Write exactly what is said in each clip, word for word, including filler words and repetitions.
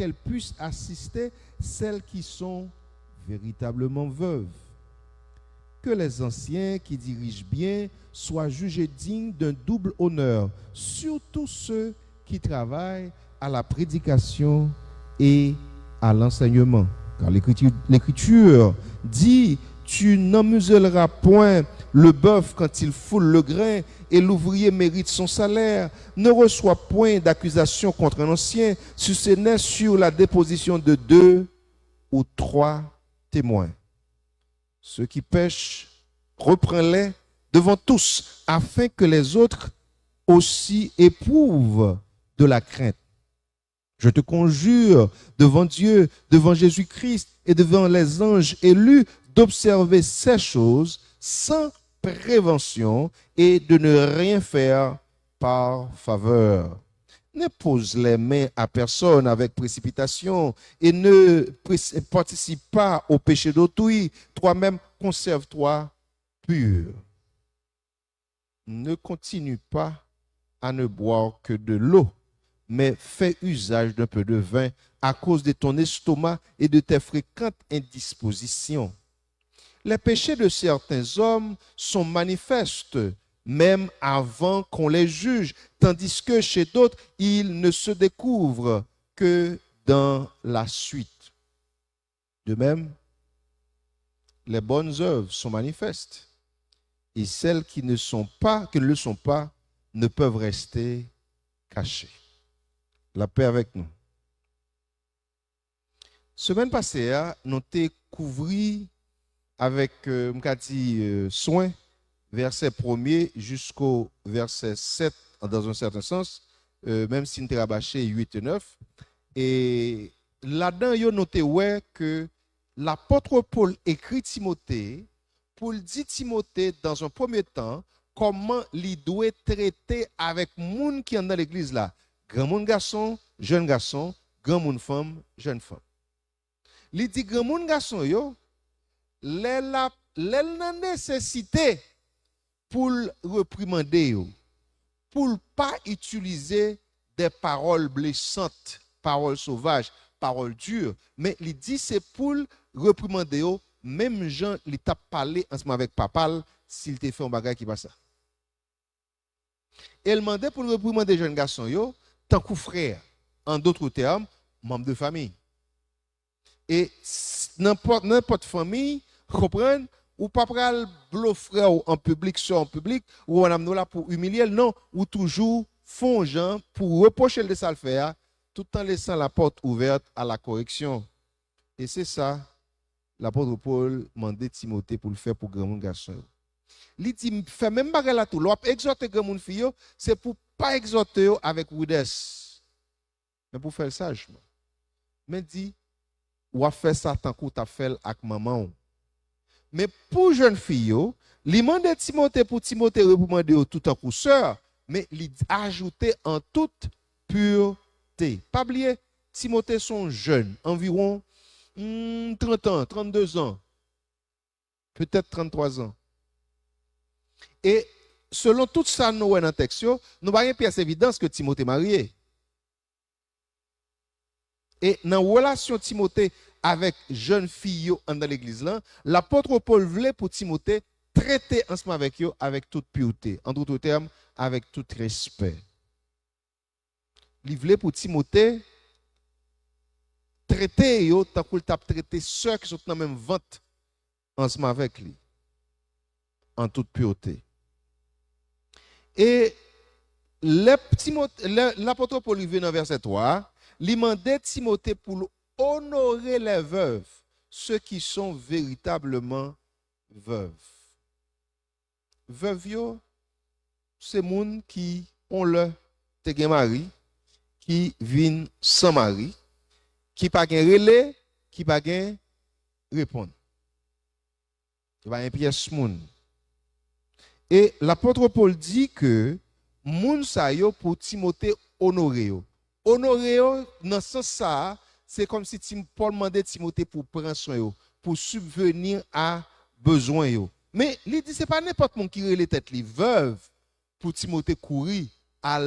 qu'elles puissent assister celles qui sont véritablement veuves. Que les anciens qui dirigent bien soient jugés dignes d'un double honneur, surtout ceux qui travaillent à la prédication et à l'enseignement. Car l'Écriture, l'Écriture dit, tu n'amuseras point le bœuf quand il foule le grain, et l'ouvrier mérite son salaire. Ne reçois point d'accusation contre un ancien, si ce n'est sur la déposition de deux ou trois témoins. Ceux qui pèchent, reprends-les devant tous, afin que les autres aussi éprouvent de la crainte. Je te conjure devant Dieu, devant Jésus-Christ et devant les anges élus d'observer ces choses sans prévention et de ne rien faire par faveur. N'impose les mains à personne avec précipitation et ne pré- participe pas au péché d'autrui. Toi-même, conserve-toi pur. Ne continue pas à ne boire que de l'eau, mais fais usage d'un peu de vin à cause de ton estomac et de tes fréquentes indispositions. Les péchés de certains hommes sont manifestes, même avant qu'on les juge, tandis que chez d'autres, ils ne se découvrent que dans la suite. De même, les bonnes œuvres sont manifestes, et celles qui ne sont pas, qui ne le sont pas, ne peuvent rester cachées. Lapè avèk nou. Semèn pase a, nou te kouvri avèk, euh, m ka di, euh, swen, vèsè premye jisko vèsè sèt, dans un certain sens, euh, menm si n te rabache uit e nèf. E ladan yo, nou te wè ke lapòt Pòl ekri Timote pou l di Timote, dans un premier temps, kòman li dwe trete avèk moun ki anndan legliz la, granmoun gason, jèn gason, granmoun fanm, jèn fanm. Li di granmoun gason yo, lè l ap, lè l nan nesesite pou l reprimande yo, pou l pa itilize de pawòl blesant, pawòl sovaj, pawòl di, men li di se pou l reprimande yo menm jan li t ap pale ansanm avèk papa l si l te fè yon bagay ki pa sa. E l mande pou l reprimande jèn gason yo tankou frè, en d'autres termes, manm de fanmi. E s- nan pò- nenpòt fanmi, konprann, ou pa pral blo frè w an piblik, sè w an piblik, ou wè madanm nou la pou imilye l, non, ou toujou fè yon jan pou repwoche l de sa l fè a, tout an lesan lapòt ouvèt a la koreksyon. E se sa lapòt Pòl mande Timote pou l fè pou granmoun gason yo. Li di, fè menm bagay la tou. Lè w ap egzòte granmoun fi yo, se pou pa egzòte yo avèk ridès, men pou fè l sajman. Men di, w ap fè sa tankou w t ap fè l ak manman w. Men pou jèn fi yo, li mande Timote pou Timote reprimande yo tou tankou sè, men li ajoute en toute pureté. Pa bliye, Timote se yon jèn, anviwon, hmm, trant an, trannde zan, petèt tranntwa zan. E selon tout sa nou wè nan tèks yo, nou pa gen pyès evidans ke Timote marye. E nan relasyon Timote avèk jèn fi yo anndan legliz lan, lapòt Pòl vle pou Timote trete ansanm avèk yo avèk tout pirte, en d'autres termes, avèk tout respè. Li vle pou Timote trete yo tankou l t ap trete sè ki sot nan menm vant ansanm avèk li, en toute pureté. E lè Timote, lè lapòt Pòl rive nan vèsè twa a, li mande Timote pou l onore les veuves, ceux qui sont véritablement veuves. Vèv yo, se moun ki, yon lè, te gen mari, ki vin san mari, ki pa gen rele, ki pa gen reponn. Yo pa gen pyès moun. E lapòt Pòl di ke moun sa yo pou Timote onore yo. Onore yo nan sans sa a, se kòmsi Tim-, Pòl mande Timote pou pran swen yo, pou sibveni a bezwen yo. Men li di se pa nenpòt moun ki rele tèt li vèv pou Timote kouri al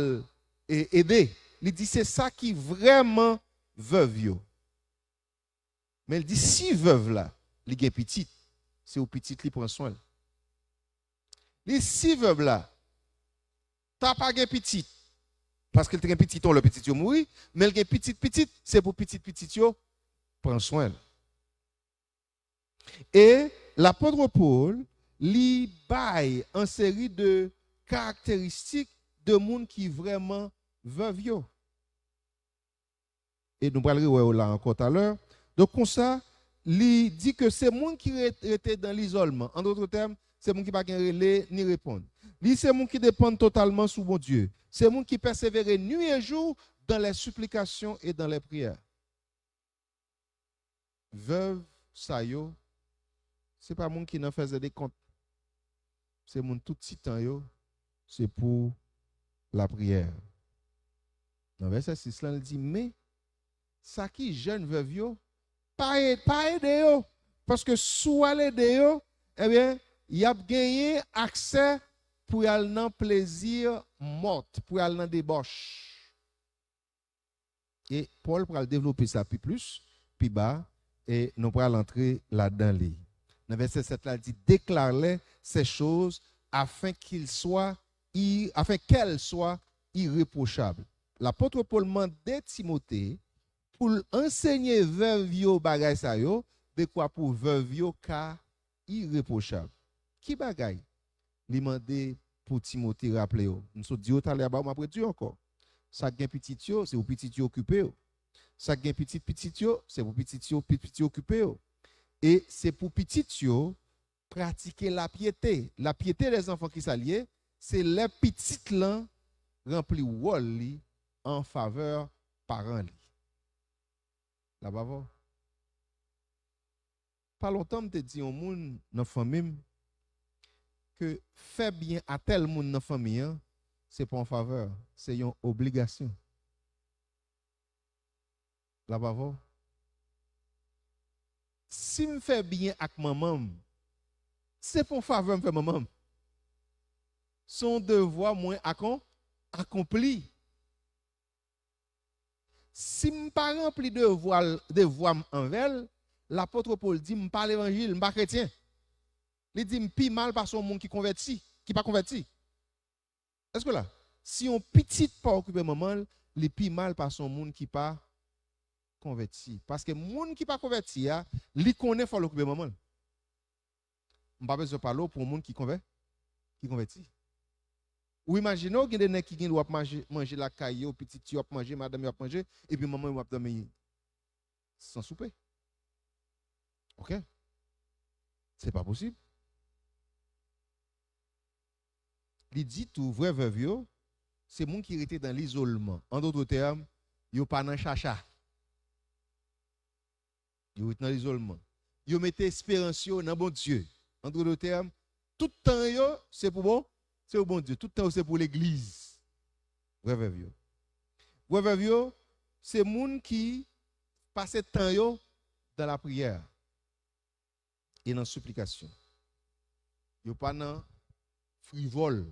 e, ede. Li di se sa ki vrèman vèv yo. Men l di, si vèv la, li gen pitit, se pou pitit li pran swen l. Li, si vèv la ta pa gen pitit, paske l te gen pitit, yon lè pitit yo mouri, men l gen pitit pitit, se pou pitit pitit yo pran swen l. E lapot Pòl, li bay an seri de karakteristik de moun ki vrèman vèv yo. E nou pral rewè yo la ankò talè. Donk, konsa, li di ke se moun ki re-, rete dan lizòlman. An dòt tèm, se moun ki pa gen rele ni reponn. Li se moun ki depann totalman sou Bondye. Se moun ki pèsevere nwi e jou dans les supplications et dans les prières. Vèv sa yo, se pa moun ki nan fèzè de kont. Se moun tout ti tan yo, se pou lapriyè. Nan vèsè sis lan, li di, men, sa ki jèn vèv yo, pa e-, pa ede yo. Paske si w al ede yo, ebyen, y ap genyen aksè pou y al nan plezi mòt, pou y al nan debòch. E Pòl pral devlope sa pi plis, pi ba, e nou pral antre ladan li. Nan vèsè sèt la, li di, déclare-les ces choses afin qu'il soit i-, afin qu'elles soient irréprochables. Lapot Pòl mande Timote pou l ansenye vèv yo bagay sa yo, dekwa pou vèv yo ka irepwochab. Ki bagay li mande pou Timote raple yo? M sot di yo talè a ba w, m ap redi yo ankò. Sa k gen pitit yo, se pou pitit yo okipe yo. Sa k gen pitit pitit yo, se pou pitit yo, pitit yo okipe yo. E se pou pitit yo pratike lapyete. Lapyete dèzanfan, ki sa l ye? Se lè pitit lan ranpli wòl li an favè paran li. L ap avè w. Pa lontan, m te di yon moun nan fanmi m ke fè byen a tèl moun nan fanmi an, se pa yon favè, se yon obligasyon. L ap avè w. Si m fè byen ak manman m, se pa yon favè m fè manman m. Se yon devwa mwen akon-, akonpli. Si m pa ranpli devwa l, devwa m anvè l, lapot Pòl di m pa levanjil, m pa kretyen. Li di m pi mal pase yon moun ki konvèti, ki pa konvèti. Èske w la? Si yon pitit pa okipe manman l, li pi mal pase yon moun ki pa konvèti. Paske moun ki pa konvèti a, li konnen fò l okipe manman l. M pa bezwen pale w pou yon moun ki konvè-, ki konvèti. Ou imajine w gen de nèg ki gen dwa ap manje, manje lakay yo, pitit yo ap manje, madanm yo ap manje, epi manman yo ap dòmi san soupe. Oke? Se pa posib. Li di tou, vrè vèv yo, se moun ki rete nan lizolman. An dòt tèm, yo pa nan chacha. Yo ret nan lizolman. Yo mete esperans yo nan Bondye. An dòt tèm, tout tan yo, se pou bon, se pou Bondye. Tout tan yo, se pou legliz. Vrè vèv yo. Vrè vèv yo, se moun ki pase tan yo dan lapriyè e nan siplikasyon. Yo pa nan frivòl.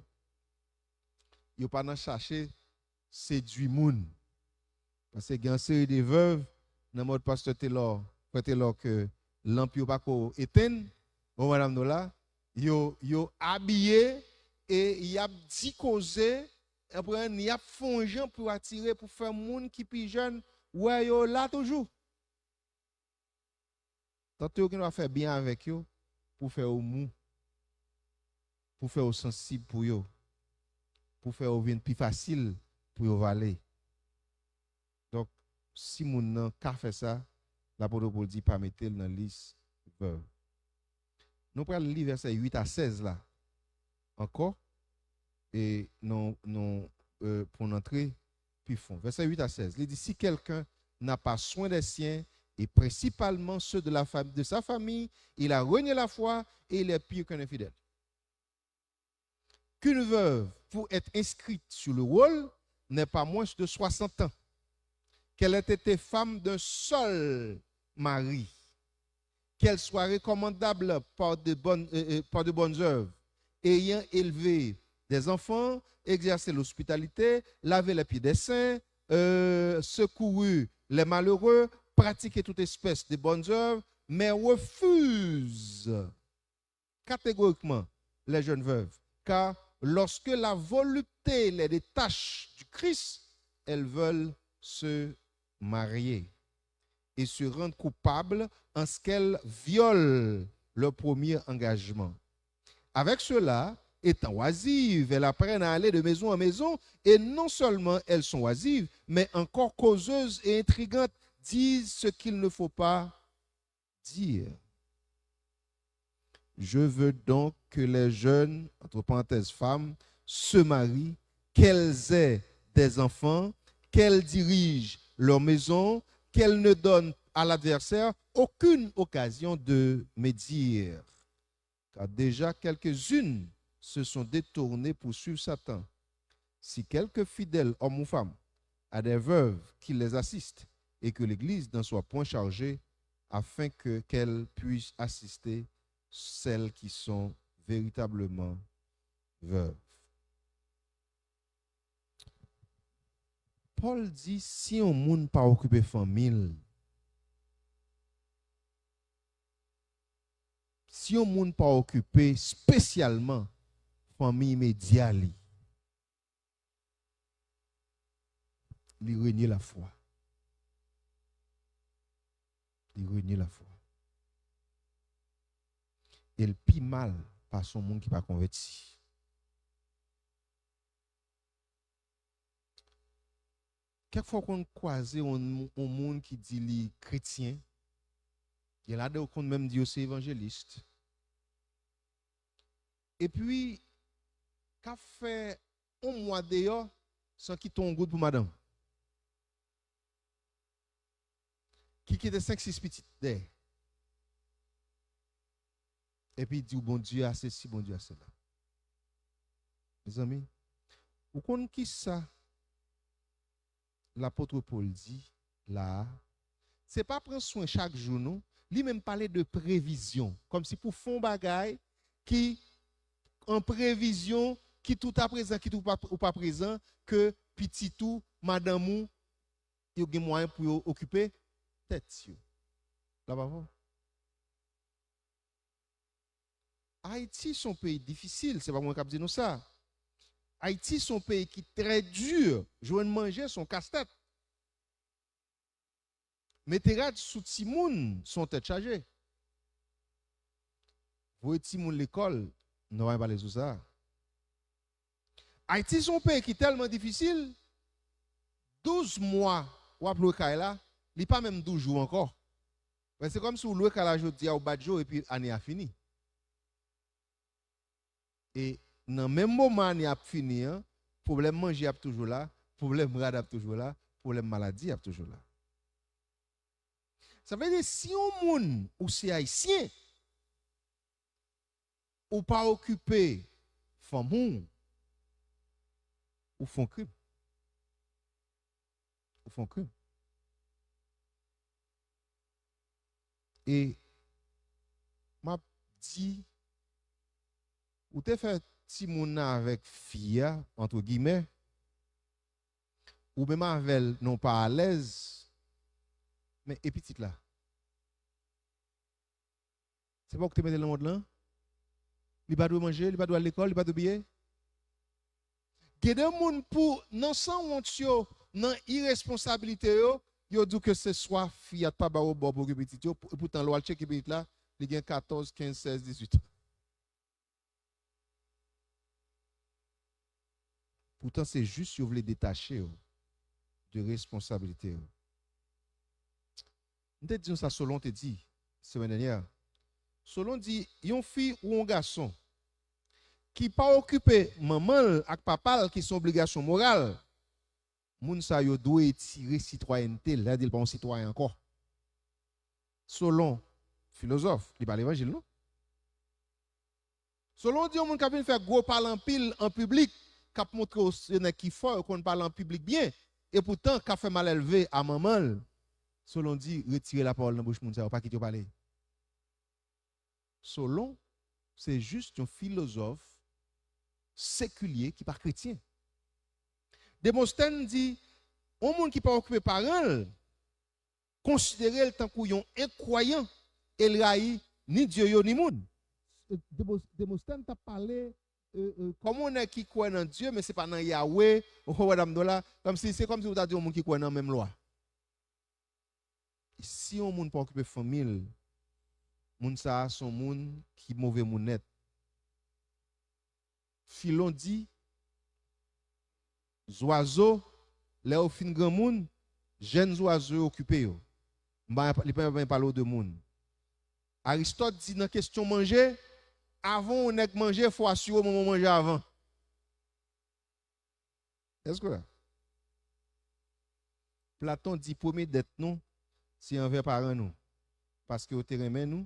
Yo pa nan chache sedui moun. Paske gen yon seri de vèv nan mòd pastè Telò, frè Telò, ke lanp yo pa ko etenn, bon, madanm nou la, yo, yo abiye e y ap di koze, konprann, y ap fè yon jan pou atire, pou fè moun ki pi jèn wè yo la toujou. Tante yo gen dwa fè byen avèk yo pou fè yo mou, pou fè yo sansib pou yo, pou fè yo vin pi fasil pou yo vale. Donk, si moun nan ka fè sa, lapot Pòl di pa mete l nan lis vèv. Nou pral li vèsè uit a sèz la ankò, e non, non, euh, pou n antre pi fon. Vèsè uit a sèz, li di, si quelqu'un n'a pas soin des siens, et principalement ceux de la fam-, de sa famille, il a renié la foi et il est pire qu'un infidèle. Qu'une veuve, pour être inscrite sur le rôle, n'ait pas moins de soixante ans, qu'elle ait été femme d'un seul mari, qu'elle soit recommandable par de bonnes, euh, euh, par de bonnes œuvres, ayant élevé des enfants, exercé l'hospitalité, lavé les pieds des saints, euh, secouru Les malheureux pratiquent toute espèce de bonnes œuvres, mais refusent catégoriquement les jeunes veuves, car lorsque la volupté les détache du Christ, elles veulent se marier et se rendent coupables en ce qu'elles violent leur premier engagement. Avec cela, étant oisives, elles apprennent à aller de maison en maison, et non seulement elles sont oisives, mais encore causeuses et intrigantes, disent ce qu'il ne faut pas dire. Je veux donc que les jeunes, entre parenthèses, femmes, se marient, qu'elles aient des enfants, qu'elles dirigent leur maison, qu'elles ne donnent à l'adversaire aucune occasion de médire. Car déjà quelques-unes se sont détournées pour suivre Satan. Si quelque fidèle homme ou femme a des veuves qui les assistent et que l'Église n'en soit point chargée, afin que, qu'elles puissent assister celles qui sont véritablement veuves. Pòl di, si yon moun pa okipe fanmi l, si yon moun pa okipe espesyalman fanmi imedya li, li renye lafwa. Li renye lafwa. E l pi mal pase yon moun ki pa konvèti. Kèk fwa w konn kwaze yon, yon moun ki di li kretyen, gen ladan yo konn menm di yo se evanjelis. Epi, k ap fè yon mwa deyò san kite yon goud pou madanm. Ki kite senk sis pitit dèyè. Epi di w Bondye a sesi, Bondye a sela. Mezanmi, ou konn kisa lapot Pòl di la a? Se pa pran swen chak jou, non. Li menm pale de previzyon. Kòmsi pou fè yon bagay ki an previzyon, kit ou ta prezan, kit ou pa, ou pa prezan, ke pitit ou, madanm ou, yo gen mwayen pou yo okipe tèt yo. La pa vre? Ayiti se yon peyi difisil, se pa mwen k ap di nou sa. Ayiti se yon peyi ki trè di, jwenn manje se yon kastèt. Mete rad sou timoun se yon tèt chaje. Voye timoun lekòl, nou pa pale sou sa. Ayiti se yon peyi ki tèlman difisil, douz mwa w ap lwe kay la, li pa menm douz jou ankò. Men se kòmsi w lwe kay la jodi a, w bat je w, epi ane a fini. E nan menm moman ane a ap fini an, pwoblèm manje ap toujou la, pwoblèm rad ap toujou la, pwoblèm maladi ap toujou la. Sa vle di, si yon moun ou se Ayisyen, ou pa okipe fanm ou, ou fè yon krim. Ou fè yon krim. E m ap di, ou te fè timoun nan avèk fi a, antre gimè, ou menm avè l, non pa alèz, men e pitit la? Se pa ou ki te mete l nan mond lan? Li pa dwe manje, li pa dwe al lekòl, li pa dwe biye? Gen de moun pou, nan sanwont yo, nan iresponsabilite yo, yo di w ke se swa fi a t pa ba yo bò pou okipe pitit yo, pou, poutan lè w al tcheke pitit la, li gen katòz, kenz, sèz, dizuit. Poutan se jis yo vle detache w de responsabilite w. M te di nou sa Solon te di semèn dènyè. Solon di, yon fi ou yon gason ki pa okipe manman l ak papa l, ki se yon obligasyon moral, moun sa yo dwe retire sitwayènte l, sa vle di l pa yon sitwayen ankò. Solon, filozòf, li pa levanjil, non? Solon di yon moun k ap vin fè gwo pale anpil an piblik, k ap montre w se nèg ki fò, yo konn pale an piblik byen, e poutan k ap fè malelve a manman l. Solon di, retire lapawòl nan bouch moun sa yo, pa kite yo pale. Solon, se jis yon filozòf sekilye ki pa kretyen. Demostèn di, yon moun ki pa okipe paran l, konsidere l tankou yon enkwayan e l rayi ni Dye yo ni moun. Demos- Demosthènes t ap pale, euh, euh, kòm yon nèg ki kwè nan Dye, men se pa nan Yahweh, ou wè dam do la, kòmsi se kòmsi ou ta di yon moun ki kwè nan menm lwa. Si yon moun pa okipe fanmi l, moun sa a se yon moun ki move moun nèt. Filon di, zwazo, lè yo fin granmoun, jèn zwazo yo okipe yo. M pa, li pa pale w de moun. Aristòt di nan kesyon manje, avan yon nèg manje, fò asire w manman w manje avan. Èske w la? Platon di premye dèt nou, se anvè paran nou. Paske yo te renmen nou,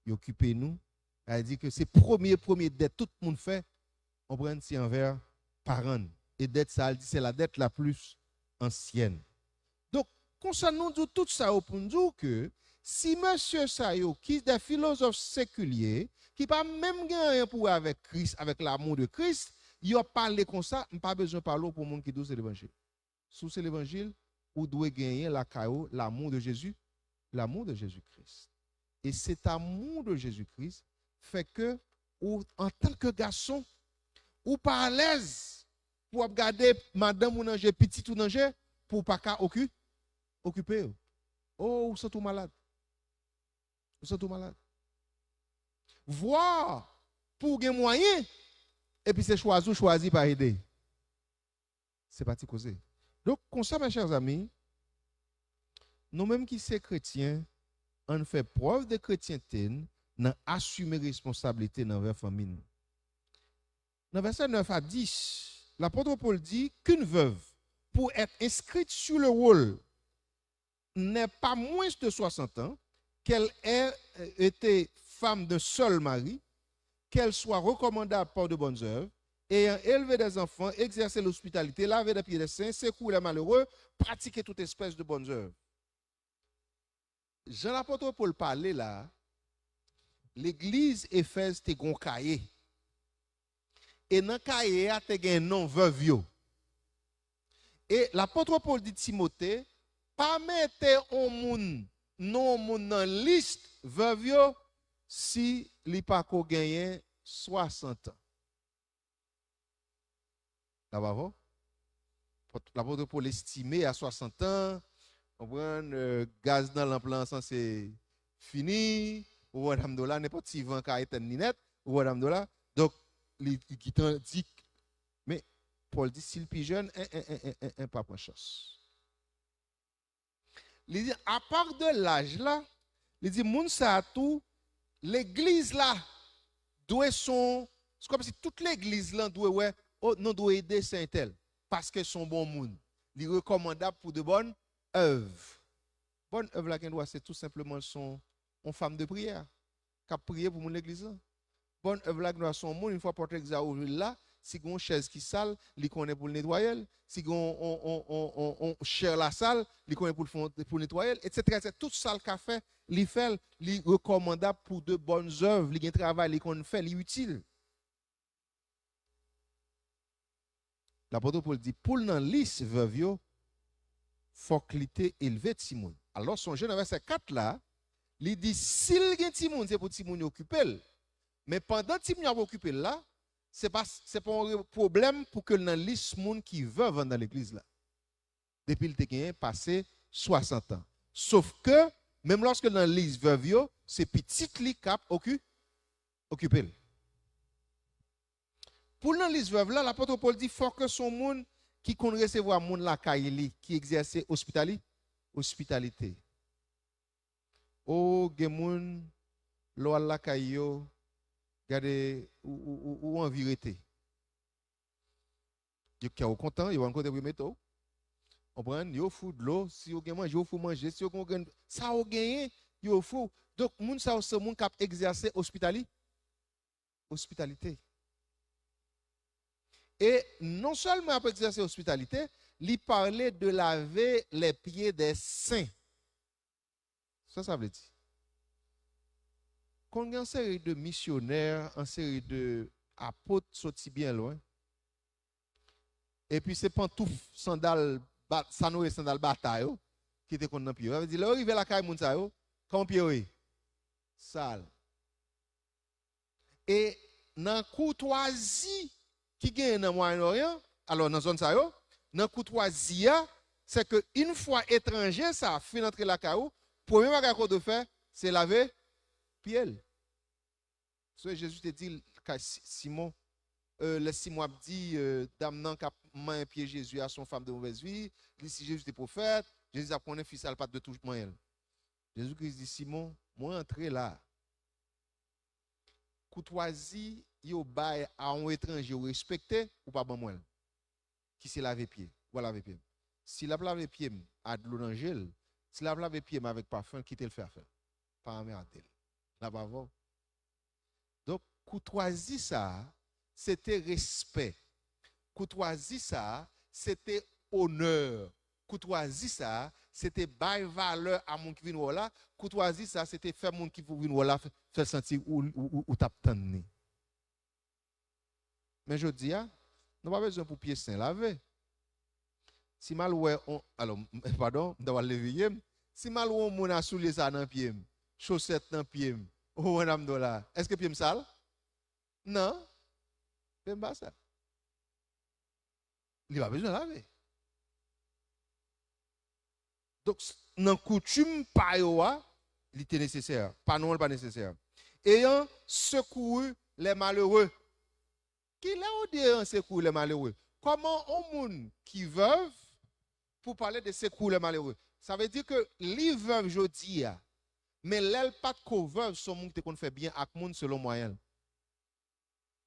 yo okipe nou. Sa vle di ke se premye, premye dèt tout moun fè, konprann, se anvè paran n. E dèt sa a, l di, c'est la dette la plus ancienne. Donk, konsa nou di w tout sa yo pou n di w ke si mesye sa yo, ki de filozòf sekilye, ki pa menm gen anyen pou wè avèk Kris, avèk l'amour de Christ, yo ap pale konsa, m pa bezwen pale w pou moun ki di w se levanjil. Si w se levanjil, ou dwe genyen lakay ou l'amour de Jésus, l'amour de Jésus-Christ. E cet amour de Jésus-Christ fè ke ou, antanke gason, ou pa alèz pou w ap gade madanm ou nan je, pitit ou nan je, pou w pa ka oki-, okipe yo. Oh, ou santi w malad. Ou santi w malad. Vwa pou w gen mwayen, epi se chwazi w chwazi pa ede. Se pa ti koze. Donk, konsa, mes chers amis, nou menm ki se kretyen, ann fè prèv de kretyente n nan asime responsablite n anvè fanmi n. Nan vèsè nèf a dis, lapot Pòl di, qu'une veuve, pour être inscrite sur le rôle, n'ait pas moins de soixante ans, qu'elle ait été femme d'un seul mari, qu'elle soit recommandable par de bonnes œuvres, ayant élevé des enfants, exercé l'hospitalité, lavé les pieds des saints, secouru les malheureux, pratiqué toute espèce de bonnes œuvres. Jan lapot Pòl pale la, legliz Efèz te gon kaye. E nan kaye a te gen non vèv yo. E lapot Pòl di Timote, pa mete on moun, non moun nan lis vèv yo si li pa ko genyen swasant an. Dapre lapot Pòl estime a swasant an, konprann, euh, gaz nan lanp lan sanse fini, ou wè dam do la, nenpòt ti van ka etèn li nèt, ou wè dam do la. Donk, li, li gentan di, men Pòl di si l pi jèn, en, en, en, en, en, en, pa pran chans. Li di, apa de laj la, li di, moun sa a tou, legliz la dwe son, se kòmsi tout legliz lan dwe wè, oh, nou dwe ede sè entèl, paske son bon moun. Li rekòmandab pou de bòn èv. Bòn èv la gen dwa se tou senpleman son, on fanm de priyè k ap priye pou moun legliz lan. Bòn èv la gen dwa se yon moun, yon fwa pòt legliz la ouvri l la, si gen yon chèz ki sal, li konnen pou l netwaye l. Si gen yon, yon, yon, yon, yon, yon chè la sal, li konnen pou l fè yon, pou l netwaye l, etsetera, etsetera. Tout sa l ka fè, li fè l, li rekòmandab pou de bòn èv, li gen travay, li konn fè, li itil. Lapot Pòl di, pou l nan lis vèv yo, fòk li te elve timoun. Alò, sonje nan vèsè kat la, li di, si l gen timoun, se pou timoun yo okipe l. Men pandan timoun yo ap okipe l la, se pa, se pa yon re-, pwoblèm pou ke l nan lis moun ki vèv anndan legliz la. Depi l te genyen pase swasant an. Sof ke, menm lòske l nan lis vèv yo, se pitit li k ap oki-, okipe l. Pou l nan lis vèv la, lapot Pòl di, fòk se yon moun ki konn resevwa moun lakay li, ki egzèse ospitali-, ospitalite. O, gen moun, lè w al lakay yo, gade, ou, ou, ou, ou anvi rete. Yo kè w kontan, yo konn kote pou yo mete w. Konprann? Yo ofri w dlo, si yo gen manje, yo ofri w manje, si yo gen, sa yo genyen, yo ofri w. Donk, moun sa yo se moun k ap egzèse ospitali-, ospitalite. E non sèlman ap egzèse ospitalite, li pale de laver les pieds des saints. Sa sa vle di? Konn gen yon seri de misyonè, yon seri de apot soti byen lwen. Epi se pantouf, sandal, ba-, sa nou rele sandal bata yo. ki te konn nan pye yo. Sa vle di, lè yo rive lakay moun sa yo, kòman pye yo ye? Sal. E nan koutwazi ki genyen nan Mwayen Oryan, alò nan zòn sa yo, nan koutwazi a, se ke yon fwa etranje sa a fin antre lakay ou, premye bagay ke w dwe fè, se lave pye l. Se Jezi te di l, kay Si-, Simon, euh, lè Simon ap di, euh, dam nan k ap manyen pye Jezi a, se yon femme de mauvaise vie, li si Jezi te pwofèt, Jezi t ap konnen fi sa a, l pa t dwe tou manyen l. Jezi Kris di, Simon, mwen antre la. Koutwazi yo bay a yon etranje ou respekte, ou pa ban mwen l. Ki se lave pye. Ou pa lave pye m. Si l ap lave pye m a dlo nan je l, si l ap lave pye m avèk pafen l, kite l fè afè l. Pa anmède l. L ap avè w. Donk, koutwazi sa a, se te respè. Koutwazi sa a, se te onè. Koutwazi sa a, se te bay valè a moun ki vin wè w la. Koutwazi sa a, se te fè moun ki pou vin wè w la, fè, fè l santi ou, ou, ou, ou t ap tann li. Men jodi a, nou pa bezwen pou pye sen lave. Si m al wè on, alò, m, padon, m ta pral leve pye m. Si m al wè on moun a soulye sa nan pye m, chosèt nan pye m, ou konprann sa m di w la, èske pye m sal? Non. Pye m pa sal. Li pa bezwen lave. Donk, s-, nan koutim pa yo a, li te nesesè. Pa nou an, li pa nesesè. Ayant secouru les malheureux. Kilè ou di ayant secouru les malheureux? Kòman yon moun ki vèv pou pale de secours les malheureux? Sa vle di ke li vèv jodi a, men lè l pa t ko vèv, se yon moun ki te konn fè byen ak moun selon mwayen l.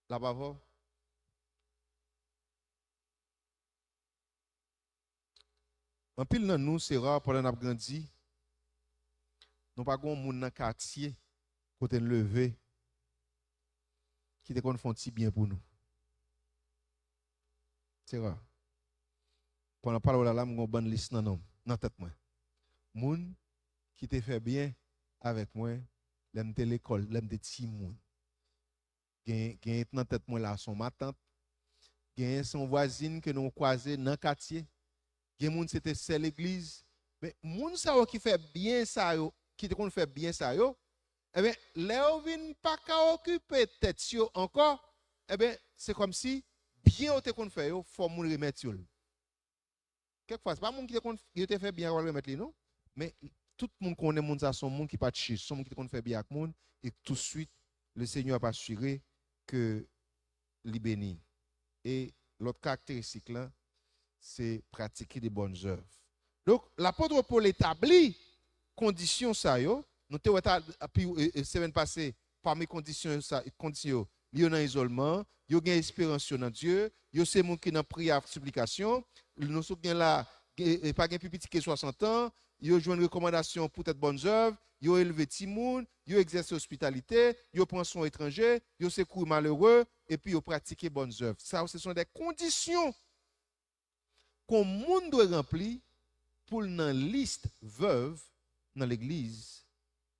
L ap avè w. Anpil nan nou, se ra, pandan n ap grandi, nou pa gen yon moun nan katye kote n leve ki te konn fè yon ti byen pou nou. Se ra. Pandan pale w la, la, m gen yon bann lis nan non m, nan tèt mwen. Moun ki te fè byen avèk mwen lè m te lekòl, lè m te timoun. Gen, gen nan tèt mwen la, se yon matant. Gen, se yon vwazin ke nou kwaze nan katye. Gen moun, se te sè legliz. Men, moun sa yo ki fè byen sa yo, ki te konn fè byen sa yo, ebyen, lè yo vin pa ka okipe tèt yo ankò, ebyen, se kòmsi byen yo te konn fè yo, fò moun remèt yo l. Kèkfwa, se pa moun ki te konn, yo te fè byen a pral remèt li, non. Men tout moun konnen moun sa se yon moun ki pa t chis, se yon moun ki te konn fè byen ak moun, e touswit, le Seigneur ap asire ke li beni. E lòt karakteristik lan, se pratiquer de bonnes œuvres. Donk, lapot Pòl etabli kondisyon sa yo, nou te wè ta, pi, e, e, semèn pase, pami kondisyon sa, kondisyon yo, yo nan izolman, yo gen esperans yo nan Dye, yo se moun ki nan priyè ak siplikasyon, nou sot gen la, gen, e, pa gen pi piti ke swasant an, yo jwenn rekòmandasyon poutèt bòn zèv, yo elve timoun, yo egzèse ospitalite, yo pran swen etranje, yo sekouri malere, epi yo pratike bòn zèv. Sa yo, se son de kondisyon ke yon moun dwe ranpli pou l nan lis vèv nan legliz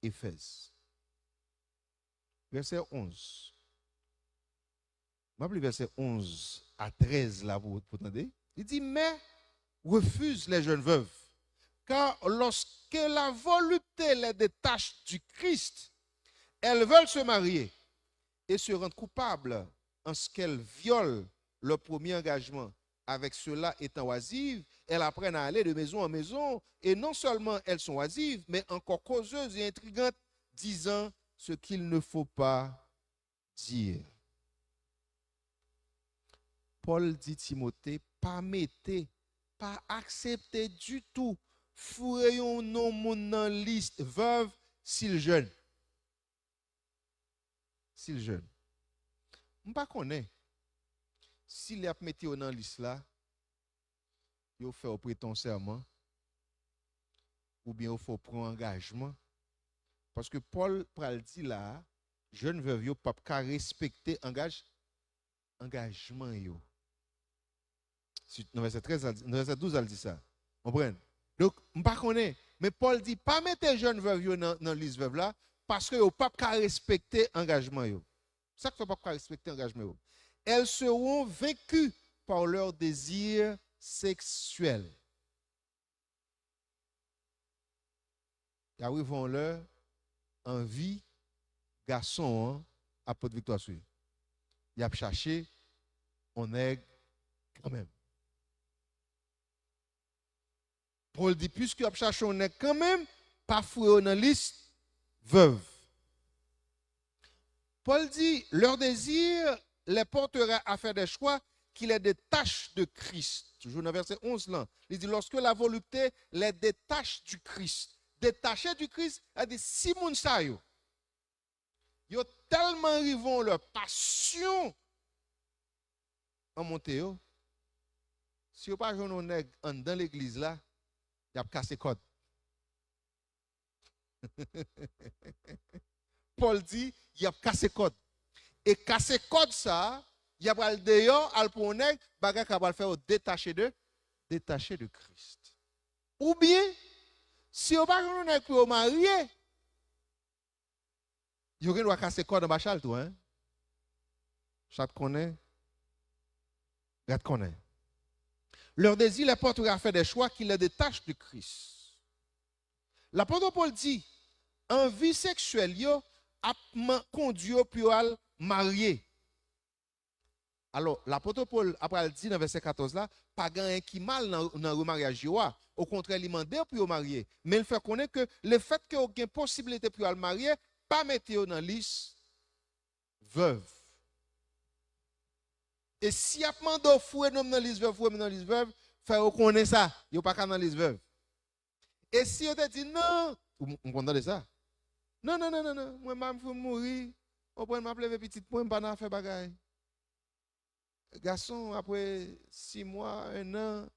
Efèz. Vèsè onz. M ap li vèsè onz a trèz la pou, pou tande. Li di, mais refuse les jeunes veuves, car lorsque la volupté les détache du Christ, elles veulent se marier et se rendent coupables en ce qu'elles violent leur premier engagement. Avec cela, étant oisives, elles apprennent à aller de maison en maison, et non seulement elles sont oisives, mais encore causeuses et intrigantes, disant ce qu'il ne faut pas dire. Pòl di Timote, pa mete, pa aksepte ditou foure yon non moun nan lis vèv si l jèn. Si l jèn. M pa konnen si lè y ap mete yo nan lis la, yo fè w prete yon sèman, oubyen yo fè w pran yon angajman. Paske Pòl pral di la a, jèn vèv yo p ap ka respekte angaj-, angajman yo. Si, nan vèsè trèz la, nan vèsè douz la, l di sa. Konprann? Donk, m pa konnen, men Pòl di, pa mete jèn vèv yo nan, nan lis vèv la, paske yo p ap ka respekte angajman yo. Sa k fè yo p ap ka respekte angajman yo? Elles seront vaincues par leurs désirs sexuels. Y ap rive yon lè, anvi gason an ap pote viktwa sou yo. Y ap chache yon nèg kanmenm. Pòl di, piske y ap chache yon nèg kanmenm, pa foure yo nan lis vèv. Pòl di, leur désir les portera à faire des choix qui les détachent de Christ. Toujou nan vèsè onz lan, li di, lorsque la volupté les détache du Christ. Détaché du Christ, sa di si moun sa yo, yo tèlman rive yon lè pasyon an monte yo, si yo pa jwenn yon nèg anndan legliz la, y ap kase kòd. Pòl di, y ap kase kòd. E kase kòd sa a, y ap al deyò, al pran yon nèg, bagay ka pral fè yo detache de, detache de Kris. Oubyen, si yo pa jwenn yon nèg pou yo marye, yo gen dwa kase kòd anba chal tou, en. Chat konnen, rat konnen. Leur désir les portera à faire des choix qui les détachent de Christ. Lapòt Pòl di, anvi seksyèl yo ap man-, kondui yo pou yo al marye. Alò, lapòt Pòl ap pral di nan vèsè katòz la, pa gen anyen ki mal nan, nan remaryaj yo a. Okontrè, li mande yo pou yo marye. Men l fè konnen ke lefètke yo gen posibilite pou yo al marye, pa mete yo nan lis vèv. E si y ap mande w foure non m nan lis vèv, foure m nan lis vèv, fè yo konnen sa, yo pa ka nan lis vèv. E si yo te di, "Non," ou m konn tande sa. "Non, non, non, non, non, mwen, m fin mouri, w konprann, m ap leve pitit mwen, m pa nan afè bagay." Gason, apre sis mwa, en an,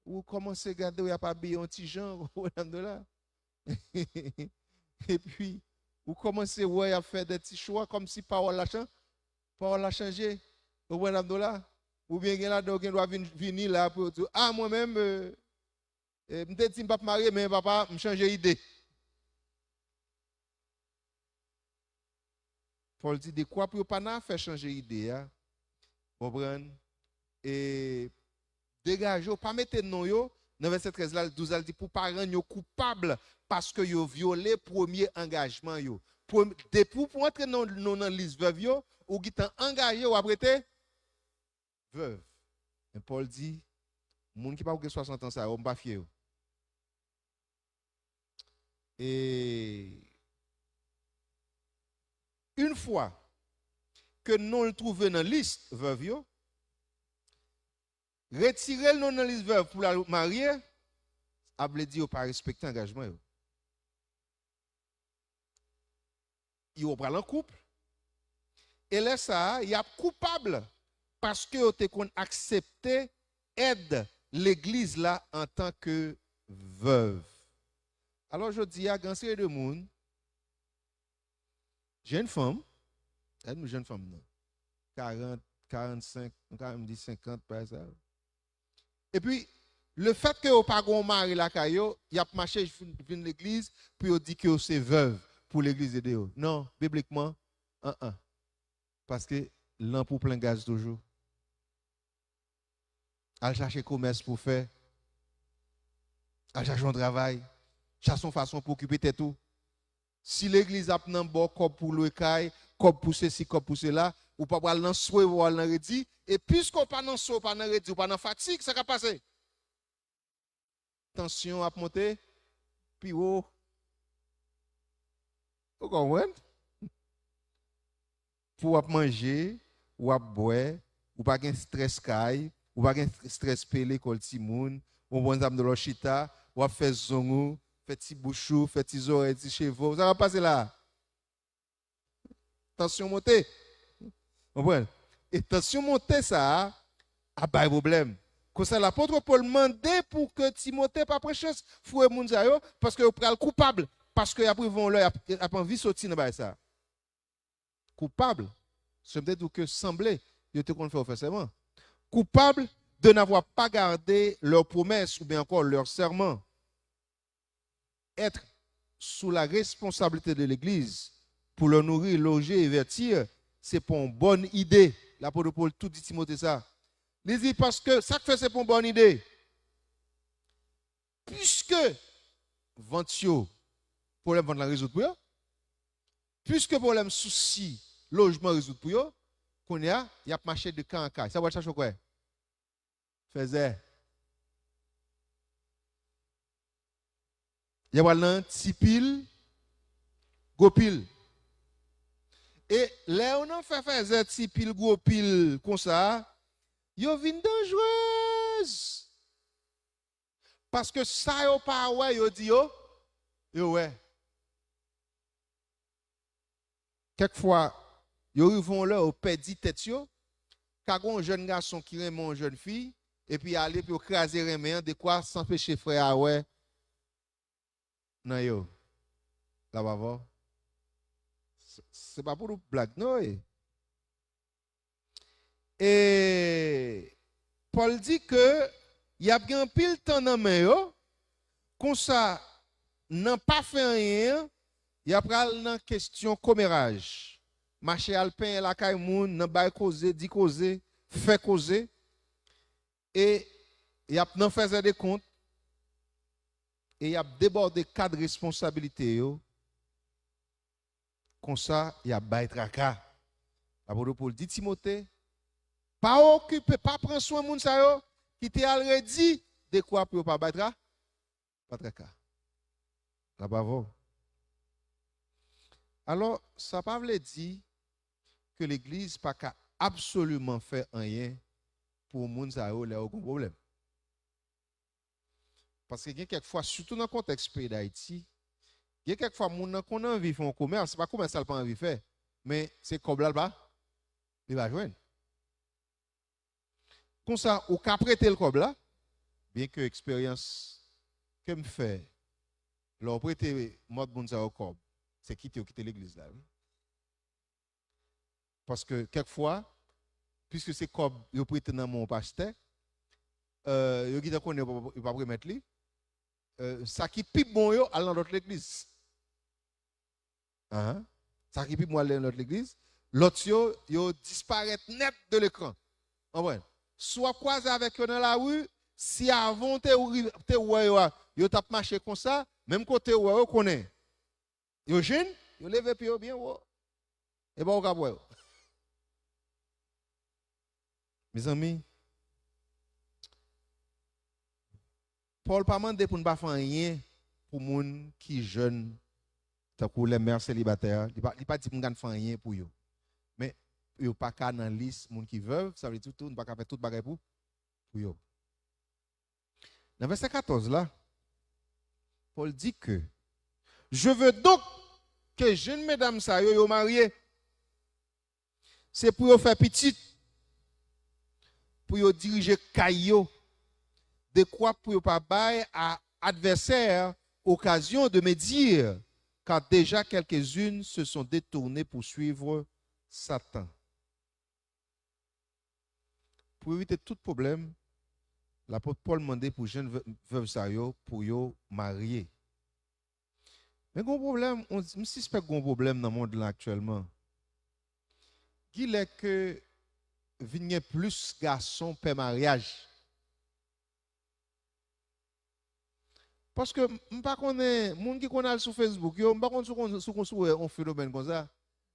ou kòmanse gade w, y ap abiye yon ti jan, w konprann m la. Epi, ou kòmanse wè y ap fè de ti chwa, kòmsi pawòl la chan-, pawòl la chanje, w konprann m la. Oubyen gen ladan yo gen dwa vin, vini la pou yo di, "A, mwen menm, eh, eh, m te di m p ap marye, men papa, m chanje ide." Pòl di, dekwa pou yo pa nan afè chanje ide a, konprann? E degaje w, pa mete non yo. Nan vèsè trèz la, douz la, l di, pou pa rann yo koupab paske yo vyole premye angajman yo. Prem-, depi w pou antre non, non nan lis vèv yo, ou gentan angaje, w ap rete vèv. Men Pòl di, moun ki pako gen swasant an sa yo, m pa fye yo. E yon fwa ke non l twouve nan lis vèv yo, retire l non nan lis vèv pou l al marye, ap vle di yo pa respekte angajman yo. Yo pral an koup. E lè sa a, y ap koupab paske yo te konn aksepte èd legliz la antanke vèv. Alò, jodi a, gen yon seri de moun, jèn fanm, èd nou jèn fanm nan, karant, karannsenk, nou ka menm di senkant, pa sa. Epi, lefètke yo pa gen yon mari lakay yo, y ap mache vin, vin legliz pou yo di ke yo se vèv pou legliz ede yo. Non, biblikman, an an. Paske lanp ou plen gaz toujou. Al chache komès pou w fè. Al chache yon travay. Chache yon fason pou okipe tèt ou. Si legliz ap nan ba w kòb pou lwe kay, kòb pou sesi, kòb pou sela, ou pa pral nan swe, ou pa pral nan redi. E piske w pa nan swe, ou pa nan redi, ou pa nan fatig, sa k ap pase? Tansyon ap monte pi wo. Ou konprann? Pou w ap manje, w ap bwè, ou pa gen estrès kay, ou pa gen estrès peye lekòl timoun, ou konprann sa m di w la, w chita, w ap fè zong ou, fè ti bouch ou, fè ti zòrèy, ti cheve w. Sa k ap pase la? Tansyon monte. Konprann? E tansyon monte sa a, ap bay pwoblèm. Konsa, lapòt Pòl mande pou ke Timote pa pran chans foure moun sa yo, paske yo pral koupab, paske y ap rive yon lè, y ap, y ap anvi soti nan bagay sa a. Coupable, se m te di w ke sanble yo te konn fè yo fè sèman. Coupable de n'avoir pas gardé leur promesse ou bien encore leur serment. Être sous la responsabilité de l'Église pour le nourrir, loger et vêtir, se pa yon bòn ide. Lapòt Pòl tou di Timote sa. Li di, paske sa k fè se pa yon bòn ide. Piske vant yo, pwoblèm vant lan rezoud pou yo. Piske pwoblèm sousi lojman rezoud pou yo, kounye a, y ap mache de kay an kay. Sa w al chache w kwè? Fèzè. Y ap al nan ti pil, gwo pil. E lè yo nan fè fèzè ti pil, gwo pil konsa, yo vin danjrez. Paske sa yo pa wè, yo di yo, yo wè. Kèk fwa, yo rive yon lè, yo pèdi tèt yo. Ka gen yon jèn gason ki renmen yon jèn fi, epi ale pou yo kraze renmen an, dekwa sanpeche frè a wè nan yo. L ap avè w. Se, se pa pou nou blag, non, e. E Pòl di ke y ap gen anpil tan nan men yo, konsa, nan pa fè anyen an, y ap pral nan kesyon komeraj. Mache al penyen lakay moun, nan bay koze, di koze, fè koze, e y ap nan fèzè de kont, e y ap debòde kad responsabilite yo, konsa, y ap bay traka. Apot Pòl di Timote, pa okipe, pa pran swen moun sa yo ki te al redi, dekwa pou yo pa bay tra, pa traka. L ap avè w. Alò, sa pa vle di ke legliz pa ka absoliman fè anyen pou moun sa yo lè yo gen pwoblèm. Paske gen kèk fwa, sitou nan kontèks peyi Dayiti, gen kèk fwa moun nan konn anvi fè yon komès, se pa komès sa l pa anvi fè, men se kòb la l pa, li pa jwenn. Konsa, ou ka prete l kòb la, byenke eksperyans ke m fè, lè w prete mòd moun sa yo kòb, se kite yo kite legliz la, wi. Paske kèk fwa, piske se kòb yo prete nan men yon pastè, euh, yo gentan konnen yo p ap, yo p ap remèt li. Euh, sa ki pi bon yo, al nan lòt legliz. Ahan. Sa ki pi bon, al nan lòt legliz. Lòt yo, yo disparèt nèt de lekran. Konprann? Si w ap kwaze avèk yo nan lari, si avan w te, te wè yo a, yo t ap mache konsa, menm kote w wè yo, konnen. Yo jwenn, yo leve pye yo byen wo. E pa ou k ap wè yo. Mezanmi, Pòl pa mande pou n pa fè anyen pou moun ki jèn, tankou les mères célibataires. Li pa, li pa di pou n pa fè anyen pou yo. Men, yo pa ka nan lis moun ki vèv, sa vle di tou, nou pa ka fè tout bagay pou, pou yo. Nan vèsè katòz la, Pòl di ke, je veux donc que jèn medam sa yo, yo marye. Se pou yo fè pitit, pou yo dirije kay yo, dekwa pou yo pa bay a advèsè okazyon de médire, car déjà quelques-unes se sont détournées pour suivre Satan. Pou evite tout pwoblèm, lapot Pòl mande pou jèn vè-, vèv sa yo pou yo marye. Men gen yon pwoblèm, on, m sispèk gen yon pwoblèm nan mond lan aktyèlman. Gen lè ke vin gen plis gason pè maryaj. Paske m, m pa konnen, moun ki konn al sou Facebook yo, m pa konn si w konn, si w konn, si w wè yon fenomèn konsa.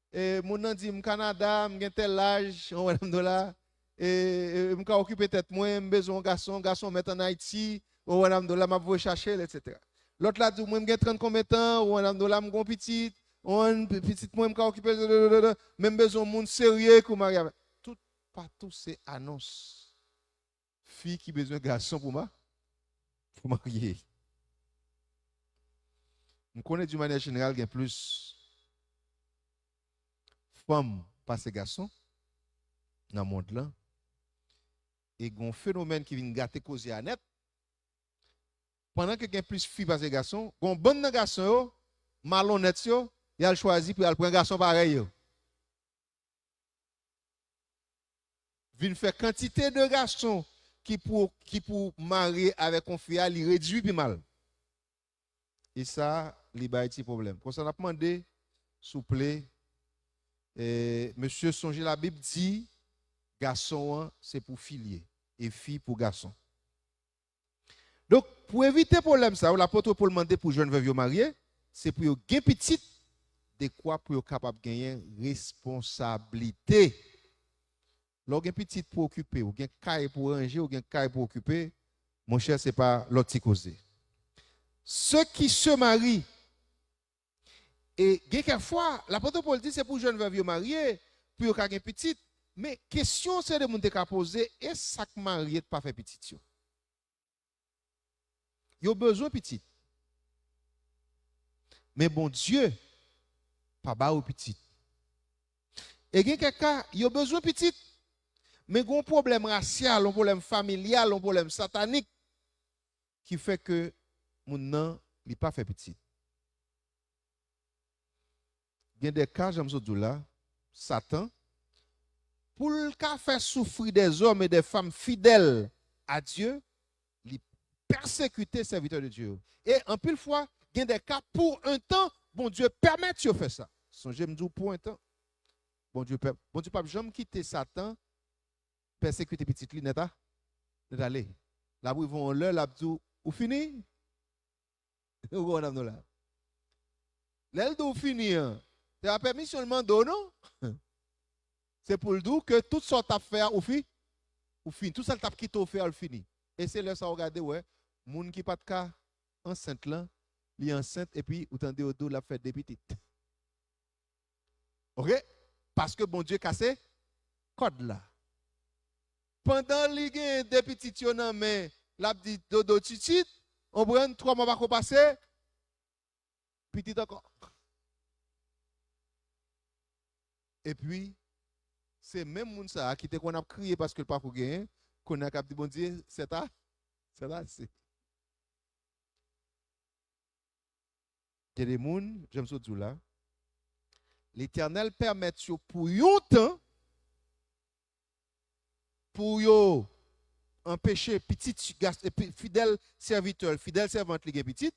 E, moun nan di, "M Kanada, m gen tèl laj, on wè nan m do la. E, e, m ka okipe tèt mwen, m bezwen yon gason, gason mèt ann Ayiti, on wè nan m do la, m ap voye chache l, etsetera." Lòt la di, "Mwen, m gen trant konbyen tan, on wè nan m do la, m gon pitit, on, pi-, pitit mwen, m ka okipe l, men m bezwen yon moun serye ki w marye avè l." Tout patou se anons. Fi ki bezwen gason pou ma-, pou marye. M konnen, d'une manière générale, gen plis fanm pase gason nan mond lan. E gen yon fenomèn ki vin gate koze a nèt. Pandan ke gen plis fi pase gason, gen yon bann nan gason yo, malonnèt yo, y al chwazi pou y al pran gason parèy yo. Vin fè kantite de gason ki pou, ki pou marye avèk yon fi a, li redui pi mal. E sa, li bay ti pwoblèm. Konsa, n ap mande, souple, e, mesye, sonje Labib di, gason an, se pou fi l ye, e fi pou gason. Donk, pou evite pwoblèm sa yo, lapot Pòl mande pou jèn vèv yo marye, se pou yo gen pitit, dekwa pou yo kapab genyen responsablite. Lè w gen pitit pou okipe, ou gen kay pou ranje, ou gen kay pou okipe, monchè, se pa lòt ti koze. Ceux qui se marient, e gen kèk fwa, lapot Pòl di se pou jèn vèv yo marye, pou yo ka gen pitit. Men kesyon se de moun te ka poze, e sa k marye t pa fè pitit yo? Yo bezwen pitit. Men Bondye pa ba yo pitit. E gen kèk ka, yo bezwen pitit. Men gen yon pwoblèm rasyal, yon pwoblèm familyal, yon pwoblèm satanik ki fè ke moun nan, li pa fè pitit. Gen de ka, jan m sot di w la, Satan, pou l ka fè soufri des hommes et des femmes fidèles à Dieu, li pèsekite sèvitè de Dye yo. E anpil fwa, gen de ka, pour un temps, Bondye pèmèt yo fè sa. Sonje m di w pour un temps. Bondye pè-, Bondye p ap janm kite Satan pèsekite pitit li nèt a, nèt ale. L ap rive yon lè, l ap di w, ou fini? Ou konprann non la? Lè l di w fini an, se pa pèmisyon l mande w non. Se pou l di w ke tout sa w t ap fè a, ou fi, ou fini. Tout sa l t ap kite w fè a, l fini. E se lè sa w gade, wè, moun ki pa t ka ansent lan, li ansent, epi ou tande yo di w l ap fè de pitit. Oke? Paske Bondye kase kòd la. Pandan li gen de pitit yo nan men, l ap di dodo titit, konprann, twa mwa pako pase, pitit ankò. Epi, se menm moun sa a ki te konn ap kriye paske l pako genyen, kounye a k ap di Bondye, c'est a-, c'est assez. Gen de moun, jan m sot di w la, Letènèl pèmèt yo pou yon tan, pou yo anpeche pitit gas-, epi fidèl sèvitè l, fidèl sèvant li gen pitit,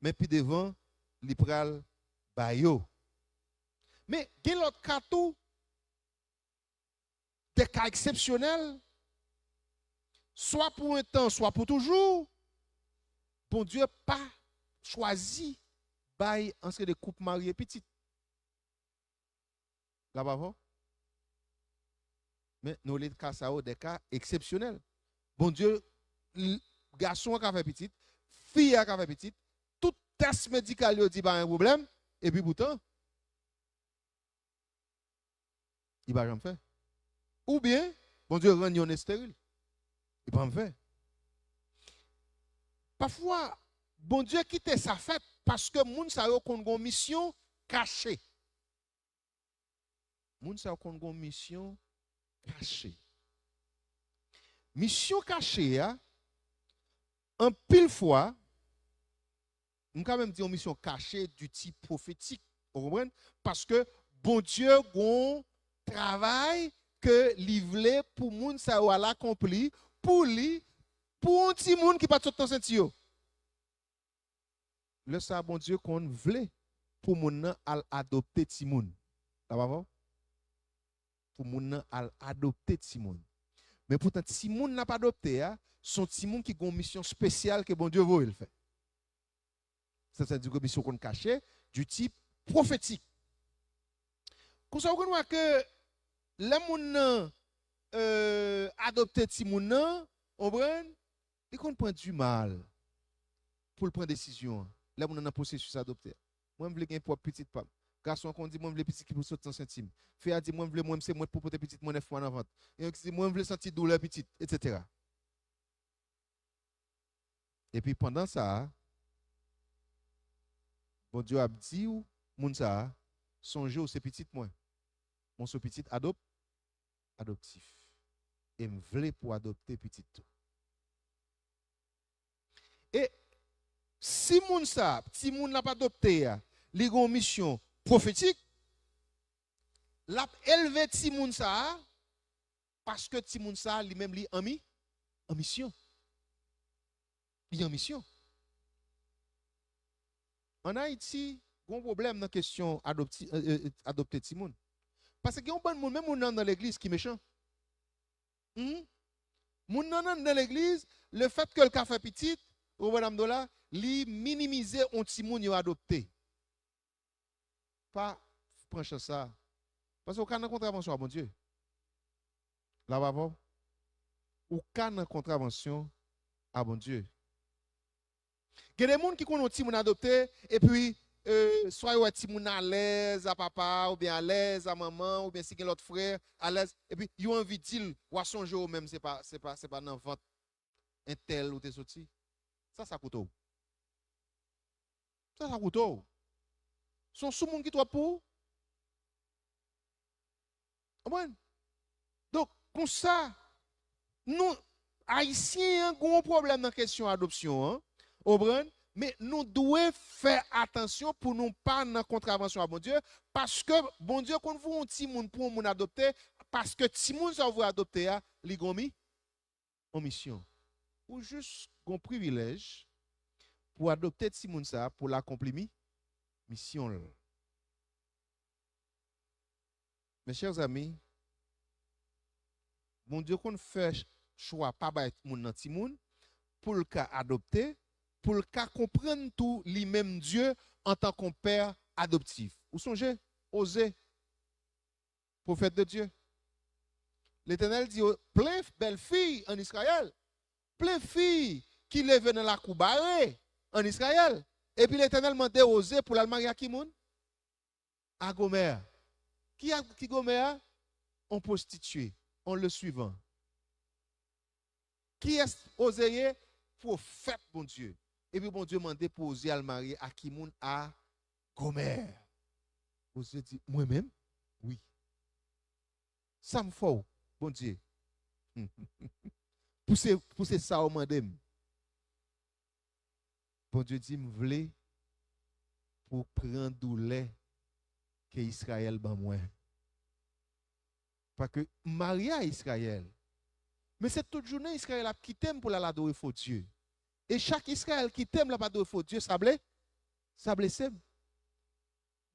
men pi devan, li pral ba yo. Men gen lòt ka tou, de ka eksepsyonèl, swa pou yon tan, swa pou toujou, Bondye pa chwazi bay antre de koup marye pitit. Gade avè w. Men nou rele ka sa yo de ka eksepsyonèl. Bondye, l-, gason an ka fè pitit, fi a ka fè pitit, tout tès medikal yo di pa gen pwoblèm, epi poutan, li pa janm fè. Oubyen, Bondye rann yonn esteril. Li pa janm fè. Pafwa, Bondye kite sa fèt paske moun sa yo konn gon misyon kache. Moun sa yo konn gon misyon kache. Misyon kache a, anpil fwa, m ka menm di yon misyon kache du type pwofetik. Ou konprann? Paske Bondye gon travay ke li vle pou moun sa yo al akonpli, pou li, pou yon timoun ki pa t sot nan senti yo. Lè sa a, Bondye konn vle pou moun nan al adopte timoun. Sa pa vre? Pou moun nan al adopte timoun. Men poutan, timoun l ap adopte a, se yon timoun ki gen yon misyon espesyal ke Bondye voye l fè. Sa, sa di ke misyon konn kache, du type pwofetik. Konsa, ou konn wè ke lè moun nan, euh, adopte timoun nan, ou konprann? Li konn pran du mal pou l pran desizyon an. Lè moun nan nan pwosesis adopte. Mwen, m vle gen pwòp pitit pa m. Gason an konn di, mwen, m vle pitit ki pou sot nan senti m. Fi a di, mwen, m vle mwen, se mwen pou pote pitit mwen nèf mwa nan vant. Gen yon ki di, mwen, m vle santi doulè pitit, etsetera. Epi pandan sa a, Bondye ap di w, moun sa a, sonje w se pitit mwen. Mwen se yon pitit adop-, adoptif. E m vle pou w adopte pitit tou. E si moun sa a, timoun l ap adopte a, li gen yon misyon pwofetik, l ap elve timoun sa a, paske timoun sa a, li menm, li an mi-, an misyon. Li an misyon. Ann Ayiti, gen yon pwoblèm nan kesyon adopti-, euh, euh, adopte timoun. Paske gen yon bann moun, menm moun nan nan legliz ki mechan. Hmm? Moun nan nan, nan legliz, lefètke l ka fè pitit, ou konprann m di w la, li minimize yon timoun yo adopte. Pa pran chans sa. Paske ou ka nan kontravansyon a Bondye. La pa vre? Ou ka nan kontravansyon a Bondye. Gen de moun ki konn yon timoun adopte, epi, e, swa yo wè timoun alèz a papa, oubyen alèz a manman, oubyen si gen lòt frè, alèz, epi yo anvi di l, w a sonje w menm, se pa, se pa, se pa nan vant entèl ou te soti. Sa, sa koute w. Sa, sa koute w. Se yon soumoun ki twòp pou ou. Konprann? Donk, konsa, nou, Ayisyen an gen yon pwoblèm nan kesyon adopsyon an. Konprann? Men nou dwe fè atansyon pou nou pa nan kontravansyon a Bondye, paske Bondye konn voye yon timoun pou yon moun adopte, paske timoun sa ou voye adopte a, li gen yon mi-, yon misyon. Ou jis gen yon privilèj pou adopte timoun sa a pou l akonpli mi-, misyon l. Mes chers amis, Bondye konn fè ch-, chwa pa bay moun nan timoun pou l ka adopte, pou l ka konprann tou li menm Dye antan ke yon pè adoptif. Ou sonje? Oze, pwofèt de Dye. Letènèl di, plen bèl fi an Izrayèl, plen fi ki leve nan lakou bare an Izrayèl. Epi Letènèl mande Oze pou l al marye ak ki moun? A Gomè. Ki a, ki Gomè a? On pwostitye, on le suivant. Kiyès Oze ye? Pwofèt Bondye. Epi Bondye mande pou Oze al marye ak ki moun? A Gomè. Oze di, mwen menm? Wi. Sa m fè w, Bondye? Pou se, pou se sa w mande m. Bondye di, m vle pou w pran doulè ke Izrayèl ban mwen. Paske m marye a Izrayèl. Men se tout jounen Izrayèl ap kite m pou l al adore fo dye. E chak Izrayèl kite m, l ap adore fo dye, sa ble-, sa blese m.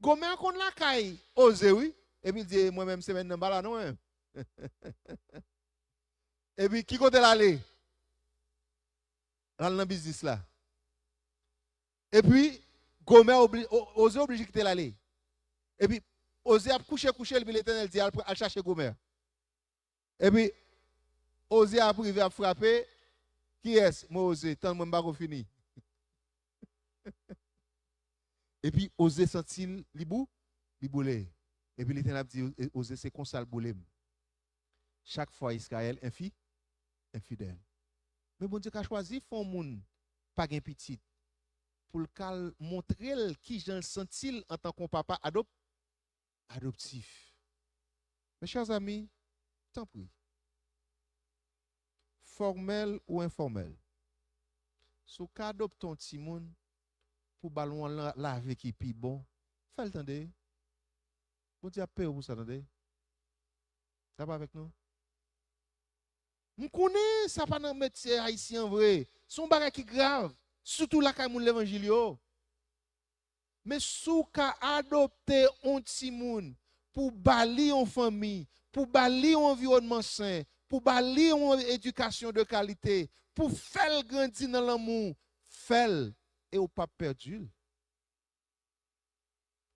Gomè konn lakay Oze, wi. Epi l di, mwen menm, semèn nan pa la non, mwen menm. Epi ki kote l ale? L al nan biznis la. Epi, Gomè obli-, O-, Oze oblije kite l ale. Epi, Oze ap kouche, kouche, epi Letènèl di, al, al chache Gomè. Epi, Oze ap rive, ap frape. Kiyès? Mwen, Oze, tann mwen, m pako fini. Epi, Oze santi l, li bou-, li boule. Epi, Letènèl ap di, Oze, se konsa l boule m. Chak fwa Izrayèl enfi-, enfidèl. Men Bondye ka chwazi fè yon moun pa gen pitit pou l ka montre l kijan l santi l antanke yon papa adop-, adoptif. Mes chers amis, tanpri, fòmèl ou enfòmèl, si w ka adopte yon timoun pou ba l yon la-, lavi ki pi bon, fè l tande. Bondye ap peye w pou sa, tande. Sa pa avèk nou? M konnen sa pa nan metye ayisyen an vre. Se yon bagay ki grav, sitou lakay moun levanjil yo. Men si w ka adopte yon timoun pou ba li yon fanmi, pou ba li yon anviwònman sen, pou ba li yon edikasyon de kalite, pou fè l grandi nan lanmou, fè l e w p ap pèdi l.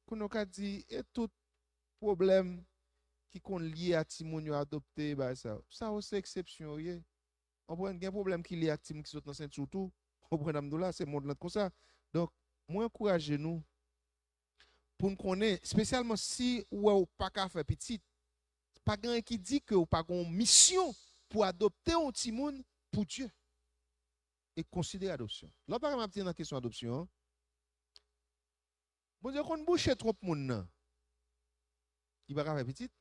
Kounye a w ka di, e tout pwoblèm ki konn lye a timoun yo adopte, bagay sa yo. Sa yo se eksepsyon yo ye. Konprann, gen pwoblèm ki lye ak timoun ki sot nan senti w tou. Konprann sa m di w la, se mond lan t konsa. Donk, mwen ankouraje nou pou n konnen, espesyalman si ou wè ou pa ka fè pitit, pa gen anyen ki di ke ou pa gen yon misyon pou adopte yon timoun pou Dye. E konsidere adopsyon. Lòt bagay m ap di nan kesyon adopsyon an, Bondye konn bouche twonp moun nan. Li pa ka fè pitit.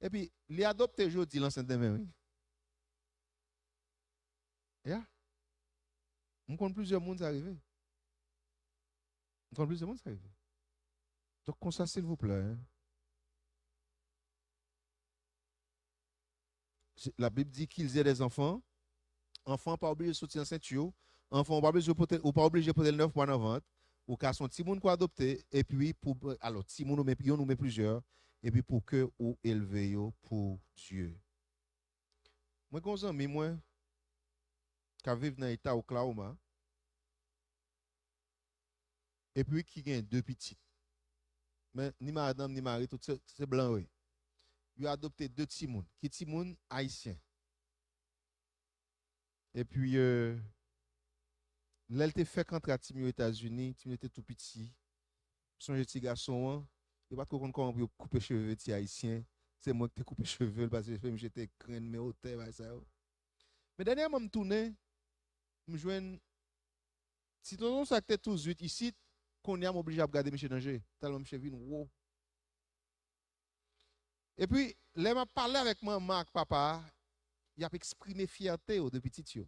Epi, li adopte jodi, l ansent demen, wi. Ya. M konn plizyè moun sa rive. M konn plizyè moun sa rive. Donk, konsa, silvouplè, hein. Se, Labib di, qu'ils aient des enfants. Anfan pa oblije soti nan senti w. Anfan, ou pa bezwen pote, ou pa oblije pote l nèf mwa nan vant. Ou ka se yon timoun k ou adopte, epi pou, alò, timoun ou men, youn ou men plizyè, epi pou ke ou elve yo pou Dye. Mwen gen yon zanmi mwen k ap viv nan eta Oklahoma. epi ki gen de pitit. Men ni madanm, ni mari, tout se, se blan yo ye. Yo adopte de timoun, ki timoun ayisyen. Epi, euh, lè l te fèk antre a timoun yo Etazini, timoun yo te tou piti. M sonje ti gason an, yo pa t ko konn kòman pou yo koupe cheve ti ayisyen. Se mwen ki te koupe cheve l, paske cheve misye te grenn men otè, bagay sa yo. Men dènyèman, m tounen, m jwenn ti tonton sa ki te tou zwit isit, kounye a m oblije ap gade misye nan je, tèlman misye vin wo. Epi, lè m ap pale avèk manman ak papa a, y ap eksprime fyète yo de pitit yo.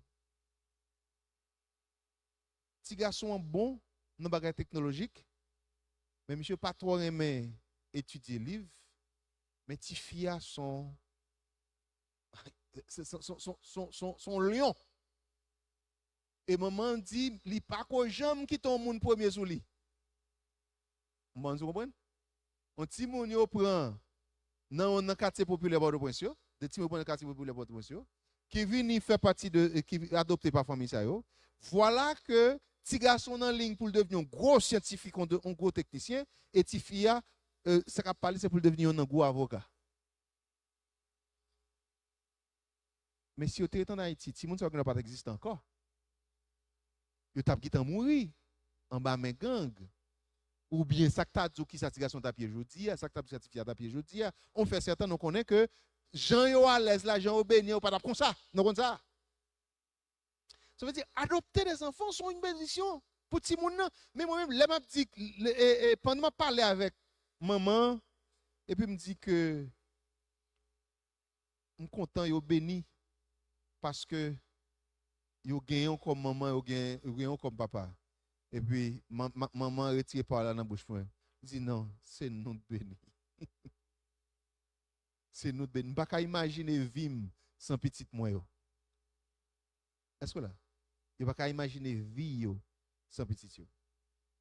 Ti gason an bon nan bagay teknolojik, men misye pa twò renmen etidye liv, men tifi a se yon, se, se, se, se, se, se, se yon lyon. E manman an di, li pa ko janm kite yon moun premye sou li. Mwen, ou konprann? Yon timoun yo pran nan, nan katye popilè Pòtoprens yo, de timoun yo pran nan katye popilè Pòtoprens yo, ki vini fè pati de, e ki adopte pa fanmi sa yo. Vwala ke ti gason nan liy pou l devni yon gwo syantifik, yon de, yon gwo teknisyen, e tifi a, e, sa k ap pale, se pou l devni yon nan gwo avoka. Men si yo te ret ann Ayiti, timoun sa yo genlè pa t egziste ankò. Yo t ap gentan mouri anba men gang. Oubyen sa k ta di w kisa ti gason t ap ye jodi a, sa k ta di w sa tifi a t ap ye jodi a. On fè sèten nou konnen ke jan yo alèz la, jan yo beni an, yo pa t ap konsa. Nou konn sa? Sa vle di, adopter des enfants, se yon benediksyon pou timoun nan. Men mwen menm, lè m ap di, e, e, pandan m ap pale avèk manman an, epi m di ke m kontan yo beni, paske yo genyen w kòm manman, yo genyen, yo genyen w kòm papa. Epi, man-, man-, manman an retire pawòl la nan bouch mwen. Li di, "Non, se nou k beni." Se nou k beni. M pa ka imajine vi m san pitit mwen yo. Èske w la? Yo pa ka imajine vi yo san pitit yo.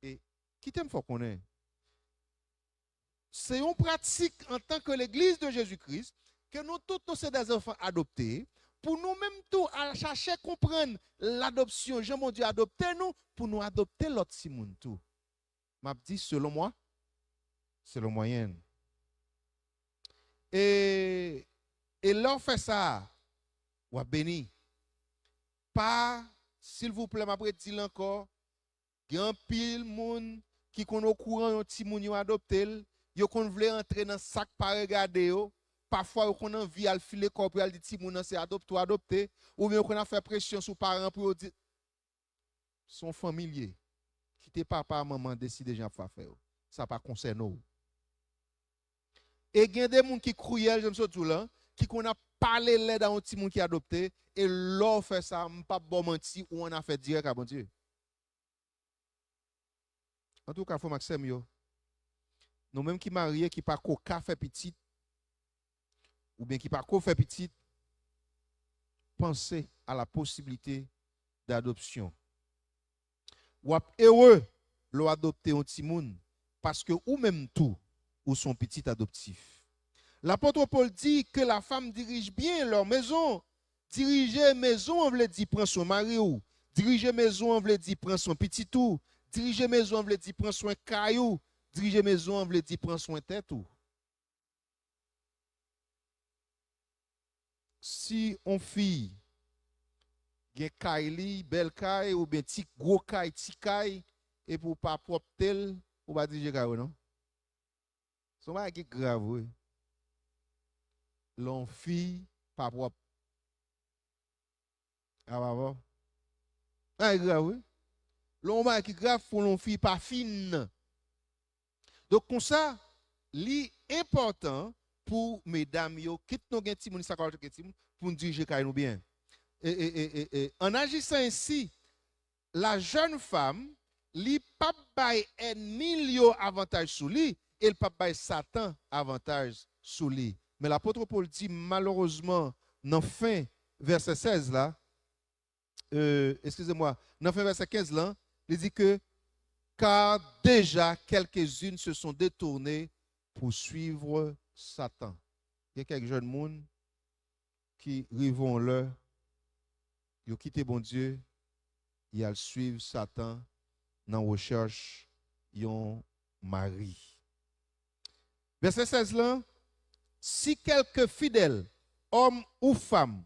E kite m fè w konnen, se yon pratik antan ke Legliz de Jezi Kris, ke nou tout nou se des enfants adoptés, pou nou menm tou al chache konprann ladopsyon, jan Bondye adopte nou, pou nou adopte lòt timoun tou. M ap di selon mwa, selon mwayèn. E, e lè w fè sa, w ap beni. Pa, silvouplè, m ap redi l ankò, gen anpil moun ki konn okouran yon timoun yo adopte l, yo konn vle antre nan sa k pa regade yo, pafwa yo konn anvi al file kò pou y al di timoun nan se adopte ou adopte, oubyen yo konn ap fè presyon sou paran pou yo di, se yon fanmi l ye. Kite papa, manman deside jan y ap fè afè yo. Sa pa konsène w. E gen de moun ki kriyèl, jan m sot di w la, ki konn ap pale lèd a yon timoun ki adopte, e lè w fè sa, m p ap ba w manti, ou an afè dirèk a Bondye. Antouka, frè m ak sè m yo, nou menm ki marye, ki pa ko ka fè pitit, oubyen ki pa ko fè pitit, panse a la posibilite d'adoption. W ap ere lè w adopte yon timoun, paske ou menm tou, ou se yon pitit adoptif. Lapot Pòl di, que la femme dirige bien leur maison. Dirije mezon an vle di pran swen mari w. Dirije mezon an vle di pran swen pitit ou. Dirije mezon an vle di pran swen kay ou. Dirije mezon an vle di pran swen tèt ou. Si on fi gen kay li, bèl kay, oubyen ti gwo kay, ti kay, epi w pa pwòpte l, ou pa dirije kay ou non. Se yon bagay ki grav, wi. Lè yon fi pa pwòp. A pa bon? Bagay grav, wi. Lè yon bagay ki grav pou lè yon fi pa fin. Donk, konsa, li enpòtan pou medam yo, kit nou gen timoun, sa k ap gen timoun, pou n dirije kay nou byen. E, e, e, e, e, en agissant ainsi, la jeune femme, li p ap bay ènmi l yo avantaj sou li, e l p ap bay Satan avantaj sou li. Men lapot Pòl di, malerezman, nan fen vèsè sèz la, euh, excusez-moi, nan fen vèsè kenz lan, li di ke, car déjà quelques-unes se sont détournées pour suivre Satan. Gen kèk jèn moun ki rive yon lè, yo kite Bondye, y al swiv Satan nan rechèch yon mari. Vèsè sèz lan, si quelque fidèle, homme ou femme,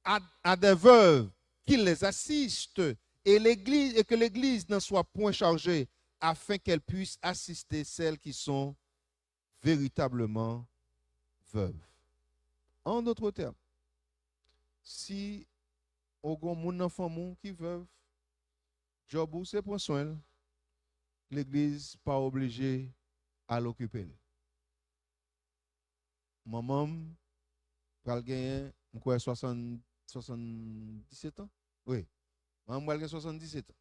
a, a des veuves qui les assistent, et l'église, et que l'église n'en soit point chargée, afin qu'elle puisse assister celles qui sont véritablement veuves. En d'autres termes, si ou gon moun nan fanmi w ki vèv, djòb ou se pran swen l, legliz pa oblije al okipe l. Manman m pral genyen, m kwè, swasann, swasanndisèt an. Wi. Manman m pral gen swasanndisèt an.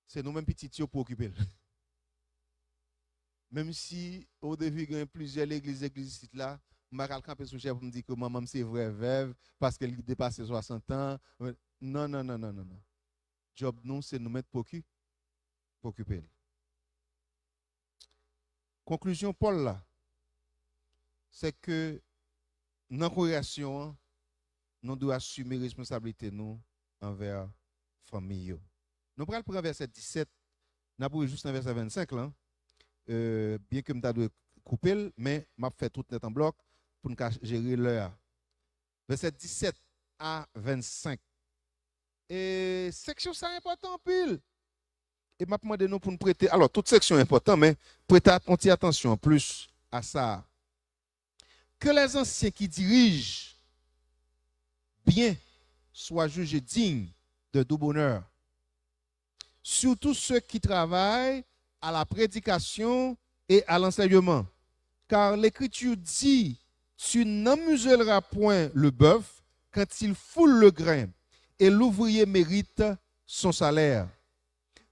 Se nou menm pitit yo pou okipe l. Menm si o depi gen plizyè legliz, legliz isit la, m pa ka al kanpe sou chè pou m di ke manman m se vrè vèv, paske li depase swasant an. Non, non, non, non, non, non. Djòb nou, se nou menm pou oki-, pou okipe l. Konklizyon Pòl la, se ke nan kongregasyon an, nou dwe asime responsablite nou anvè fanmi yo. Nou pral pran vèsè disèt, n ap rive jis nan vèsè vennsenk lan, euh, byen ke m ta dwe koupe l, men m ap fè tout nèt an blòk pou n ka jere lè a. Vèsè disèt a vennsenk. E seksyon sa enpòtan anpil. E m ap mande nou pou n prete, alò, tout seksyon enpòtan, men prete at-, yon ti atansyon plis a sa a. Que les anciens qui dirigent bien soient jugés dignes d'un doux bonheur, surtout ceux qui travaillent à la prédication et à l'enseignement. Car l'Écriture dit, tu n'amuselleras point le bœuf quand il foule le grain, et l'ouvrier mérite son salaire.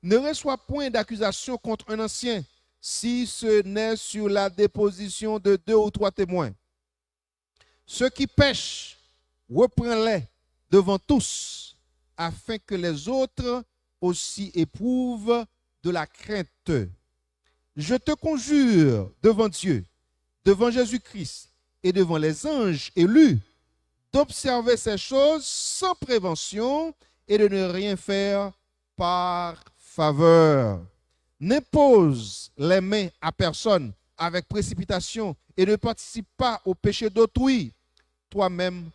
Ne reçois point d'accusation contre un ancien, si ce n'est sur la déposition de deux ou trois témoins. Ceux qui pèchent, reprends-les devant tous, afin que les autres aussi éprouvent de la crainte. Je te conjure devant Dieu, devant Jésus-Christ et devant les anges élus, d'observer ces choses sans prévention et de ne rien faire par faveur. N'impose les mains à personne avec précipitation et ne participe pas au péché d'autrui. Toi-même,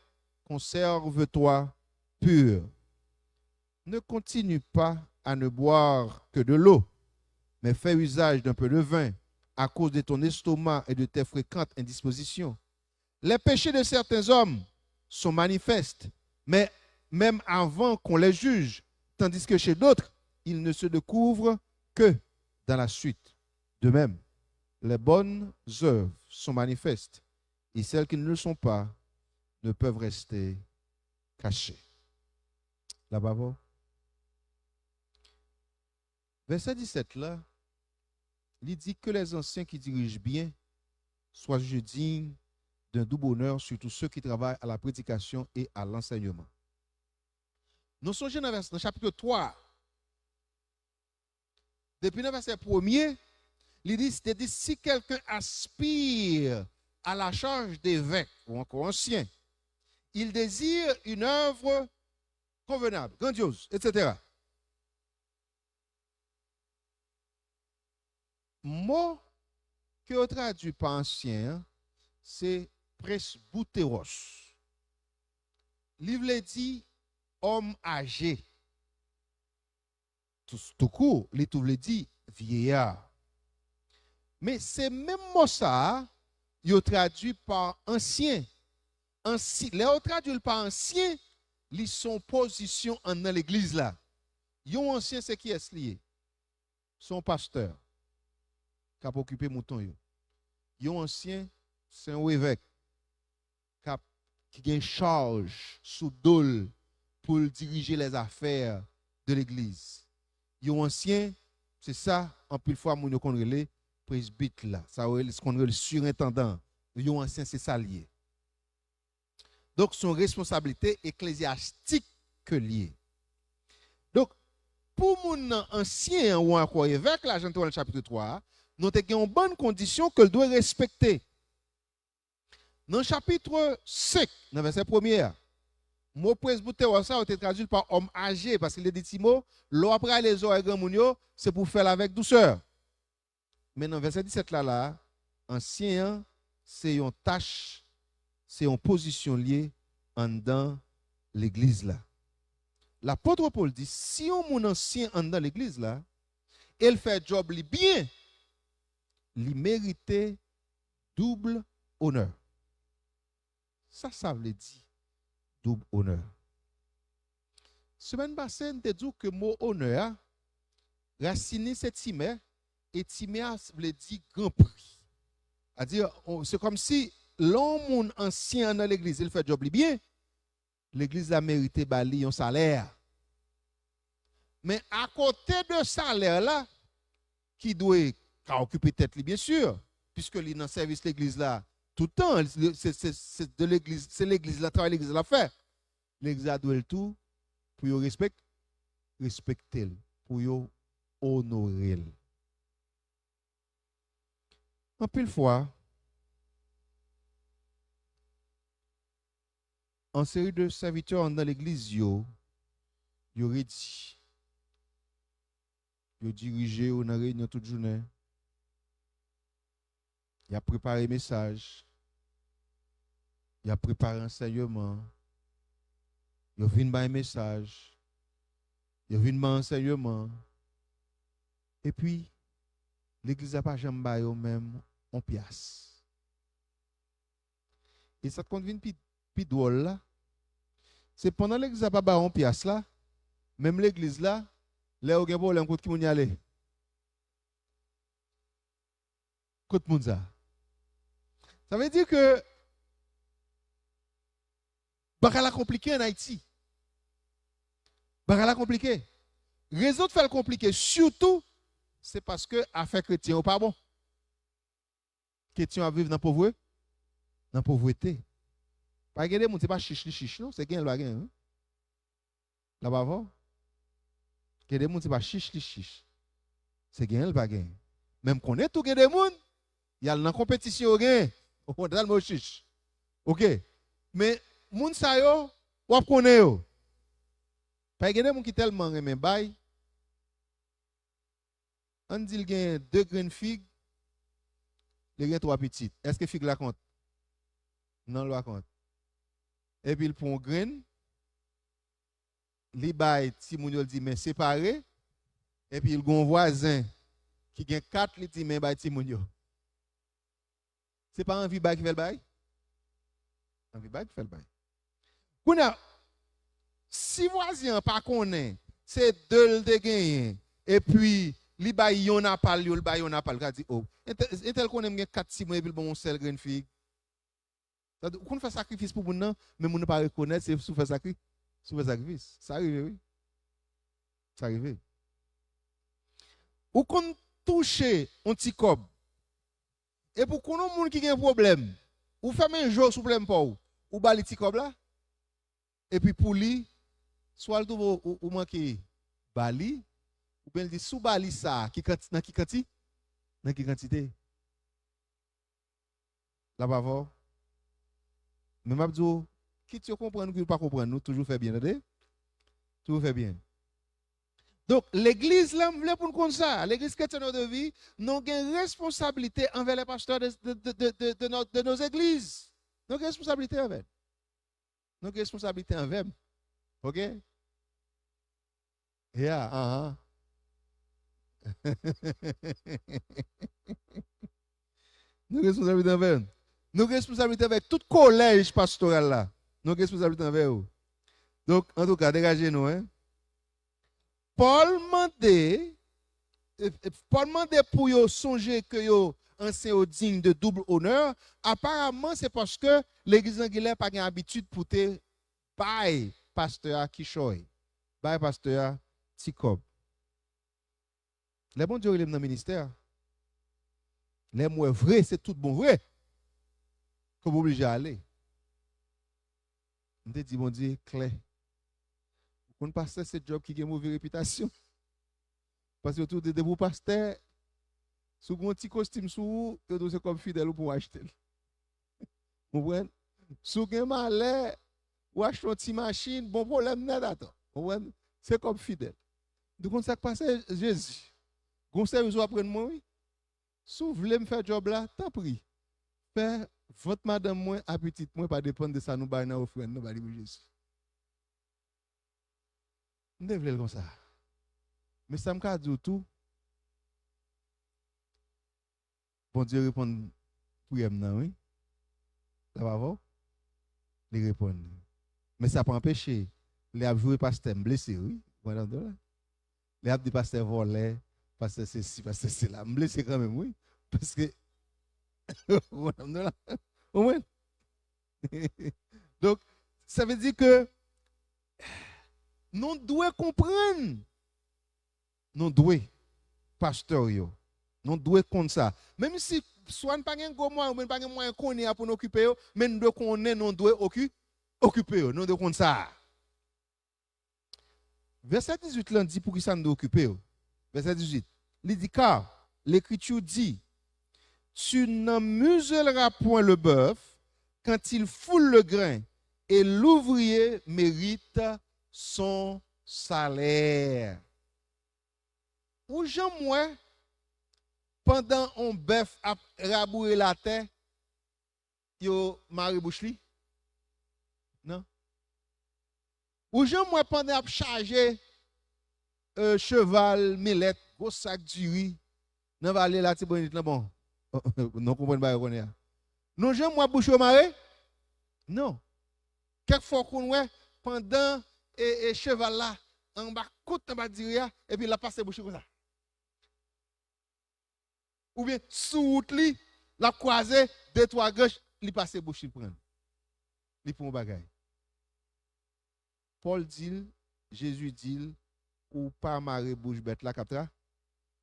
conserve-toi pur. Ne continue pas à ne boire que de l'eau, mais fais usage d'un peu de vin à cause de ton estomac et de tes fréquentes indispositions. Les péchés de certains hommes sont manifestes, mais même avant qu'on les juge, tandis que chez d'autres, ils ne se découvrent que dans la suite. De même, les bonnes œuvres sont manifestes, et celles qui ne le sont pas ne peuvent rester cachées. La parole. Vèsè disèt la, li di, que les anciens qui dirigent bien soient jugés dignes d'un doux bonheur, surtout ceux qui travaillent à la prédication et à l'enseignement. Nou sonje nan vès-, nan chapit twa, depi nan vèsè premye, li di, te di, si quelqu'un aspire à la charge d'évêque ou encore ancien, il désire une œuvre convenable, grandiose, et cetera. Mo ke yo tradui pa ansyen an, se presbuteros. Li vle di òm aje. Tou, tou kou, li tou vle di vyeya. Men se menm mo sa a, yo tradui pa ansyen. Ansi-, lè yo tradui l pa ansyen, li se yon pozisyon anndan legliz la. Yon ansyen se kiyès li ye? Se yon pastè k ap okipe mouton yo. Yon ansyen se yon evèk k ap, ki gen chaj sou do l pou l dirije lèzafè de legliz. Yon ansyen, se sa, anpil fwa moun yo konn rele presbit la. Sa yo rele, konn rele sirentandan. Yon ansyen, se sa l ye. Donk, se yon responsablite eklezyastik ke l ye. Donk, pou moun nan ansyen an ou ankò evèk la, jan n te wè nan chapit twa a, nou te gen yon bann kondisyon ke l dwe respekte. Nan chapit senk, nan vèsè premye a, Mo presbyteros sa, yo te tradui l pa òm aje, paske li te di ti mo, lè w ap rale zòrèy granmoun yo, se pou w fè l avèk dousè. Men nan vèsè disèt la, la, ansyen an, se yon tach, se yon pozisyon l ye anndan legliz la. Lapot Pòl di, si yon moun ansyen anndan legliz la, e l fè djòb li byen, li merite doub onè. Sa sa vle di, doub onè? Semèn pase, n te di w ke mo onè a, rasin li se timè, e timè a vle di gran pri. Sètadi, on- se kòmsi lè yon moun ansyen anndan legliz, e l fè djòb li byen, legliz la merite ba li yon salè. Men akote de salè la, ki dwe ka okipe tèt li, byen si, piske li nan sèvis legliz la tout tan, li- se, se, se de legliz, se legliz la, travay legliz la ap fè. Legliz la dwe l tou pou yo respek, respekte l, pou yo onore l. Anpil fwa, an seri de sèvitè anndan legliz yo, yo redi. Yo dirije yo nan reyinyon tout jounen. Y ap prepare mesaj. Y ap prepare ansèyman. Yo vin bay mesaj. Yo vin bay ansèyman. Epi, legliz la pa janm ba yo menm on pyas. E sa t konn vin pi, pi dwòl la, se pandan legliz la pa ba yo on pyas la, menm legliz la, lè yo gen pwoblèm, kot ki moun y ale? Kot moun sa? Sa vle di ke bagay la konplike ann Ayiti. Bagay la konplike. Rezon k fè l konplike, sitou, se paske afè kretyen yo pa bon. Kretyen yo ap viv nan povre-, nan povrete. Pa gen de moun, se pa chich li chich, non, se genyen l pa genyen, wi. La pa vre? Gen de moun, se pa chich li chich. Se genyen l pa genyen. Men m konnen tou gen de moun, y al nan konpetisyon yo genyen. Ou konn tèlman yo chich. Oke. Men moun sa yo, w ap konnen yo. Pa gen de moun ki tèlman renmen bay, ann di l gen de grenn fig, li gen twa pitit. Èske fig la kont? Non, l pa kont. Epi l pran yon grenn, li bay timoun yo, l di, "Men separe." Epi l gen yon vwazen ki gen kat, li di, "Men bay timoun yo." Se pa anvi bay ki fè l bay? Anvi bay ki fè l bay. Kounye a, si vwazen an pa konnen se de l te genyen, epi li bay yonn apa l, yo, l bay yonn apa l, ka di, "O, entè-, entèl konnen m gen kat timoun epi l ban m yon sèl grenn fig." Sa di, ou konn fè sakrifis pou moun nan, men moun nan pa rekonèt se si w fè sakri-, si w fè sakrifis. Sa rive, wi. Sa rive. Ou konn touche yon ti kòb. Epi w konn yon moun ki gen pwoblèm. Ou fèmen je w sou pwoblèm pa w. Ou ba li ti kòb la. Epi pou li, swa l twouve w, ou, ou manke ba li, oubyen l di, "Si w ba li sa, ki kanti-, nan ki kanti-, nan ki kantite?" La pa vre? Men m ap di w, kit yo konprann ou kit yo pa konprann, nou toujou fè byen, tande? Toujou fè byen. Donk, legliz la, m vle pou n konn sa. Legliz Chrétienne Eau de Vie, nou gen responsablite anvè les pasteurs de, de, de, de, de, de nos, de nos églises. Nou gen responsablite anvè l. Nou gen responsablite anvè m. Oke? Yeah, anhan. Nou gen responsablite anvè m. Nou gen responsablite anvè tout kolèj pastoral la. Nou gen responsablite anvè yo. Donk, antouka, degaje nou, en. Pòl mande, e, e, Pòl mande pou yo sonje ke yo ansyen yo diy de doub onè. Aparaman, se paske legliz Langilè pa gen abitid pou te bay pastè a kichòy, bay pastè a ti kòb. Lè Bondye rele m nan ministè a, lè m wè vre, se tout bon vre, ke m oblije ale. M te di Bondye klè, ou konn pastè se djòb ki gen move repitasyon. Paske yo toujou di, depi w pastè, si w gen yon ti kostim sou ou, yo di w se kòb fidèl ou pou w achte l. Konprann? Si w gen malè, Ou achte yon ti machin, bon pwoblèm nèt atò. Ou konprann? Se kòb fidèl. Nou konn sa k pase, Jezi. Gon sèvis w ap rann mwen, wi. Si w vle m fè djòb la, tanpri, fè vant madanm mwen a pitit mwen pa depann de sa nou bay nan ofrann nou ba li pou Jezi. M te vle l konsa. Men sa m ka di w tou, Bondye reponn priyè m nan, wi. L ap avè w? Li reponn li. Men sa pa anpeche, lè y ap joure pastè, m blese, wi. Ou konprann la? Lè y ap di pastè vòlè, pastè sesi, pastè sela, m blese kanmenm, wi. Paske, ou konprann la? Ou konprann? Donk, sa vle di ke nou dwe konprann, nou dwe, pastè yo, nou dwe konn sa. Menm si swa n pa gen gwo mwayen, oubyen n pa gen mwayen kounye a pou n okipe yo, men n dwe konnen nou dwe oki-, okipe yo, nou dwe konn sa. Vèsè dizuit lan di poukisa n dwe okipe yo. Vèsè dizuit, li di, car l'Écriture dit, tu n'en muselleras point le bœuf quand il foule le grain, et l'ouvrier mérite son salaire. Ou janm wè, pandan on bèf ap raboure latè, yo mare bouch li? Non. Ou janm wè pandan y ap chaje, euh, cheval, milèt, gwo sak diri nan vale Latibonit lan, bon, nou konprann bagay kounye a. Nou janm wè bouch yo mare? Non. Kèk fwa w konn wè pandan e, e cheval la anba kout anba diri a, epi l ap pase bouch li konsa. Oubyen sou wout li, l ap kwaze de twa granch, li pase bouch li pran. Li pran yon bagay. Pòl di l, Jezi di l, ou pa mare bouch bèt la k ap tra-,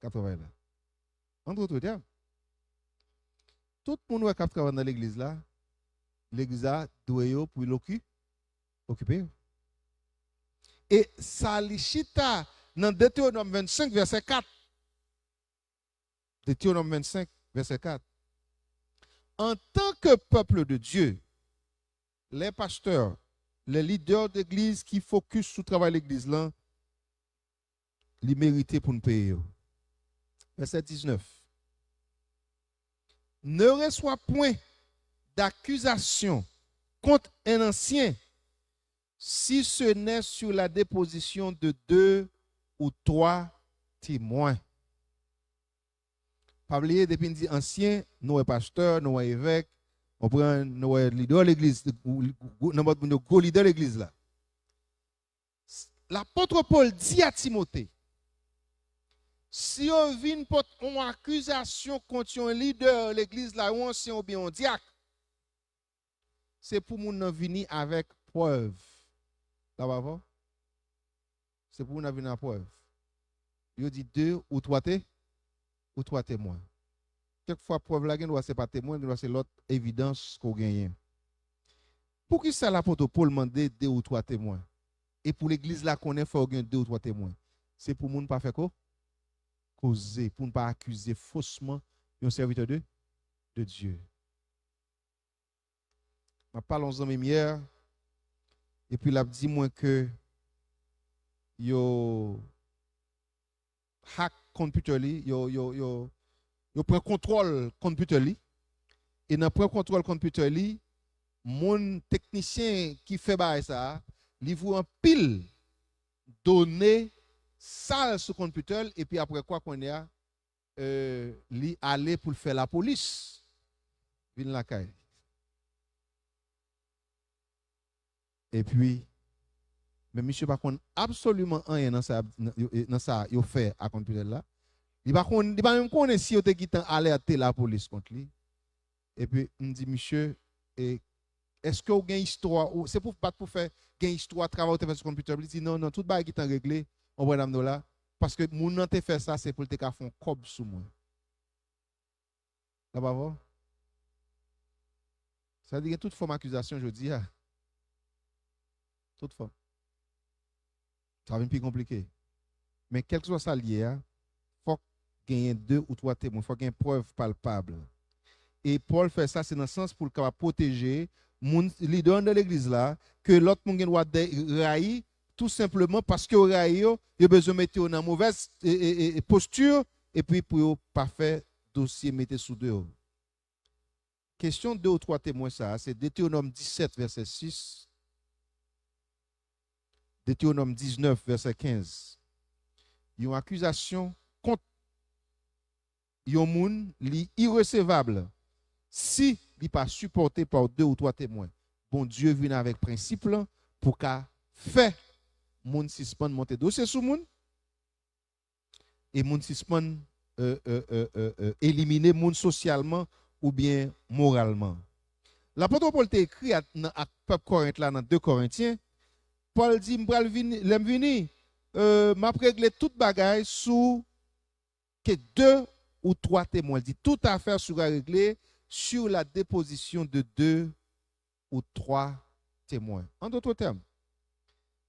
k ap travay la. Antre ou tèm. Tout moun wè k ap travay nan legliz la, legliz la dwe yo pou l oki-, okipe yo. E sa li chita nan Detewonòm vennsenk, vèsè kat. Deutéronome vingt-cinq, verset quatre. En tant que peuple de Dieu, lè pastè, lè lidè legliz ki fokis sou travay legliz lan, li merite pou n peye yo. Vèsè diznèf. Ne reçois point d'accusation contre un ancien si ce n'est sur la déposition de deux ou trois témoins. Pa bliye, depi n di ansyen, nou wè pastè, nou wè evèk, konprann, nou wè lidè legliz, gwo, gwo, nan bòt moun yo, gwo lidè legliz la. Lapot Pòl di a Timote, si yo vin pote yon akizasyon kont yon lidè legliz la, yon ansyen oubyen yon dyak, se pou moun nan vini avèk prèv. Dakò avè w? Se pou moun nan vini ak prèv. Yo di de ou twa te-, ou twa temwen. Kèk fwa prèv la gen dwa se pa temwen, gen dwa se lòt evidans ke w genyen. Poukisa lapot Pòl mande de ou twa temwen? E pou legliz la konnen fò yo gen de ou twa temwen. Se pou moun pa fè ko-, koze, pou n pa akize fosman yon sèvitè de, de Dye. M ap pale yon zanmi m yè, epi l ap di mwen ke yo hack konpitè li, yo, yo, yo, yo pran kontwòl konpitè li. E nan pran kontwòl konpitè li, moun teknisyen ki fè bagay sa a, li voye anpil done sal sou konpitè l, epi apre kwa kounye a, euh, li ale pou l fè lapolis vin lakay li. Epi, men misye pa konn absoliman anyen nan sa, nan, yo, nan sa yo fè ak konpitè l la. Li pa konn, li pa menm konnen si yo te gentan alète lapolis kont li. Epi, m di misye, e, èske w gen istwa, ou, se pou bat pou fè gen istwa travay ou te fè sou konpitè? Li di, non, non, tout bagay gentan regle, w konprann, m di w la, paske moun nan te fè sa, se pou l te ka fè yon kòb sou mwen. L ap avè w? Sa vle di gen tout fòm akizasyon jodi a. Tout fòm. Sa vin pi konplike. Men kèlkeswa sa l ye a, fòk genyen de ou twa temwen, fòk gen prèv palpab. E Pòl fè sa, se nan sans pou l kapab pwoteje moun, lidè anndan legliz la, ke lòt moun gen dwa dè-, rayi, tou senpleman paske yo rayi yo, yo bezwen mete yo nan movèz, e, e, e, e, posti, epi pou yo pa fè dosye mete sou do yo. Kesyon de ou twa temwen sa a, se Detewonòm disèt, vèsè sis, Detewonòm diznèf, vèsè kenz. Yon akizasyon kont yon moun, li iresevab si li pa sipòte pa de ou twa temwen. Bondye vin avèk prensip lan pou ka fè moun sispann monte dosye sou moun, e moun sispann, e, e, e, e, e, elimine moun sosyalman oubyen moralman. Lapot Pòl te ekri a, nan, ak pèp Korent la nan de Korentyen, Pòl di, "M pral vini, lè m vini, e, m ap regle tout bagay sou ke de ou twa temwen." Li di, "Toute affaire sera réglée sur la déposition de deux ou trois témoins." An dòt tèm,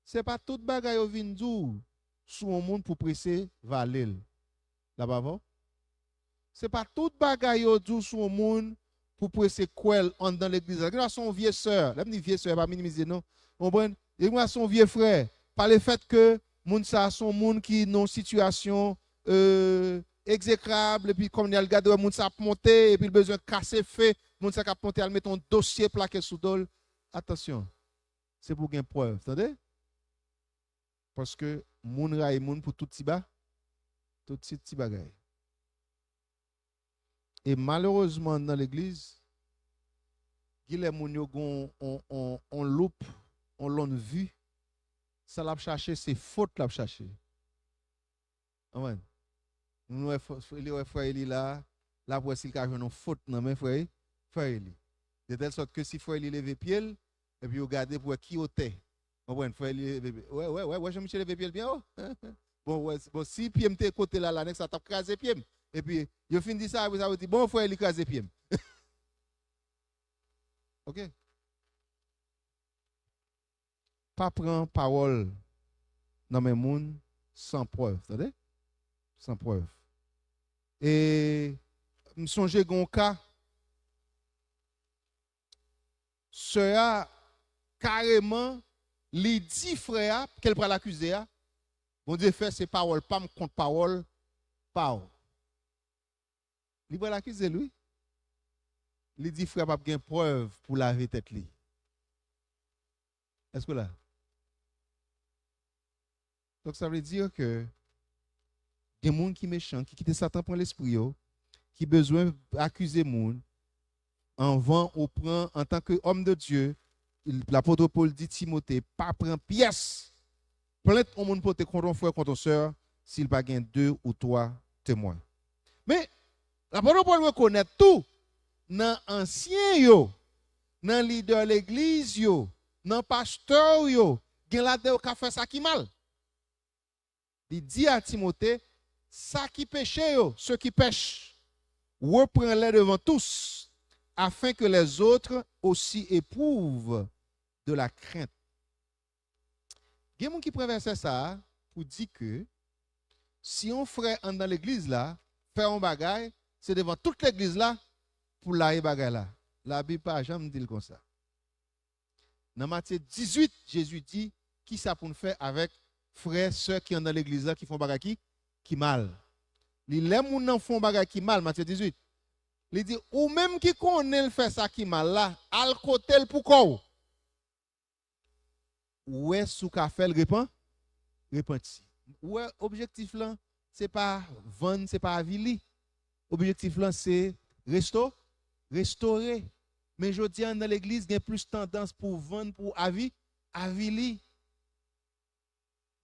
se pa tout bagay yo vin di w sou yon moun pou prese vale l. La pa vre? Se pa tout bagay yo di w sou yon moun pou prese kwè l anndan legliz la. Gen dwa se yon vye sè. Lè m di vye sè, pa minimize non. Ou konprann? Gen dwa se yon vye frè. Pa lefèt ke moun sa a se yon moun ki nan yon sitiyasyon, e, egzekrab, epi kòm li al gade wè moun sa ap monte, epi l bezwen kase fe, moun sa k ap monte al mete yon dosye plake sou do l. Atansyon. Se pou gen prèv, tande? Paske moun rayi moun pou tout ti ba, tout ti, ti bagay. E malerezman, nan legliz, genlè moun yo gen on, on, on, on loup, on lonn vi, sa l ap chache, se fot l ap chache. Konprann? Moun wè fò-, fò-, li wè frè Eli la, l ap wè si l ka jwenn yon fot nan men frè, frè Eli. De tèl sòt ke si frè Eli leve pye l, epi yo gade pou wè ki otè. Konprann? Frè Eli leve pye l. Wè, wè, wè, wè jan misye leve pye l byen wo. Bon, wè, bon, si pye m te kote la, la, nèg sa t ap kraze pye m. Epi, yo fin di sa, apre sa, yo di, "Bon, frè Eli kraze pye m." Oke? Pa pran pawòl nan men moun san prèv, tande? San prèv. E m sonje gen yon ka, sè a, kareman, li di frè a, ke l pral akize a, "Bondye fè se pawòl pa m kont pawòl pa w." Li pral akize l, wi. Li di frè a p ap gen prèv pou lave tèt li. Èske w la? Donk, sa vle di ke gen moun ki mechan, ki kite Satan pran lespri yo, ki bezwen akize moun anvan ou pran, antanke òm de Dye, lapot Pòl di Timote, pa pran pyès plent yon moun pote kont yon frè, kont yon sè, si l pa gen de ou twa temwen. Men, lapot Pòl rekonèt tou, nan ansyen yo, nan lidè legliz yo, nan pastè yo, gen ladan yo k ap fè sa ki mal. Li di a Timote, "Sa ki peche yo, ceux qui pèchent, reprenez-les devant tous, afin que les autres aussi éprouvent de la crainte." Gen moun ki pran vèsè sa a pou di ke si yon frè anndan legliz la fè yon bagay, se devan tout legliz la pou lave bagay la. Labib pa janm di l konsa. Nan Matye dizuit, Jezi di, kisa pou n fè avèk frè, sè ki anndan legliz la ki fè yon bagay ki, ki mal? Li lè moun nan fè yon bagay ki mal, Matye dizuit, li di, ou menm ki konnen l fè sa ki mal la, al kote l pou kò w. Ou wè si w ka fè l repan-, repanti. Ou wè, objektif lan, se pa vann, se pa avili. Objektif lan, se resto-, restore. Men jodi a, nan legliz, gen plis tandans pou vann, pou avi-, avili.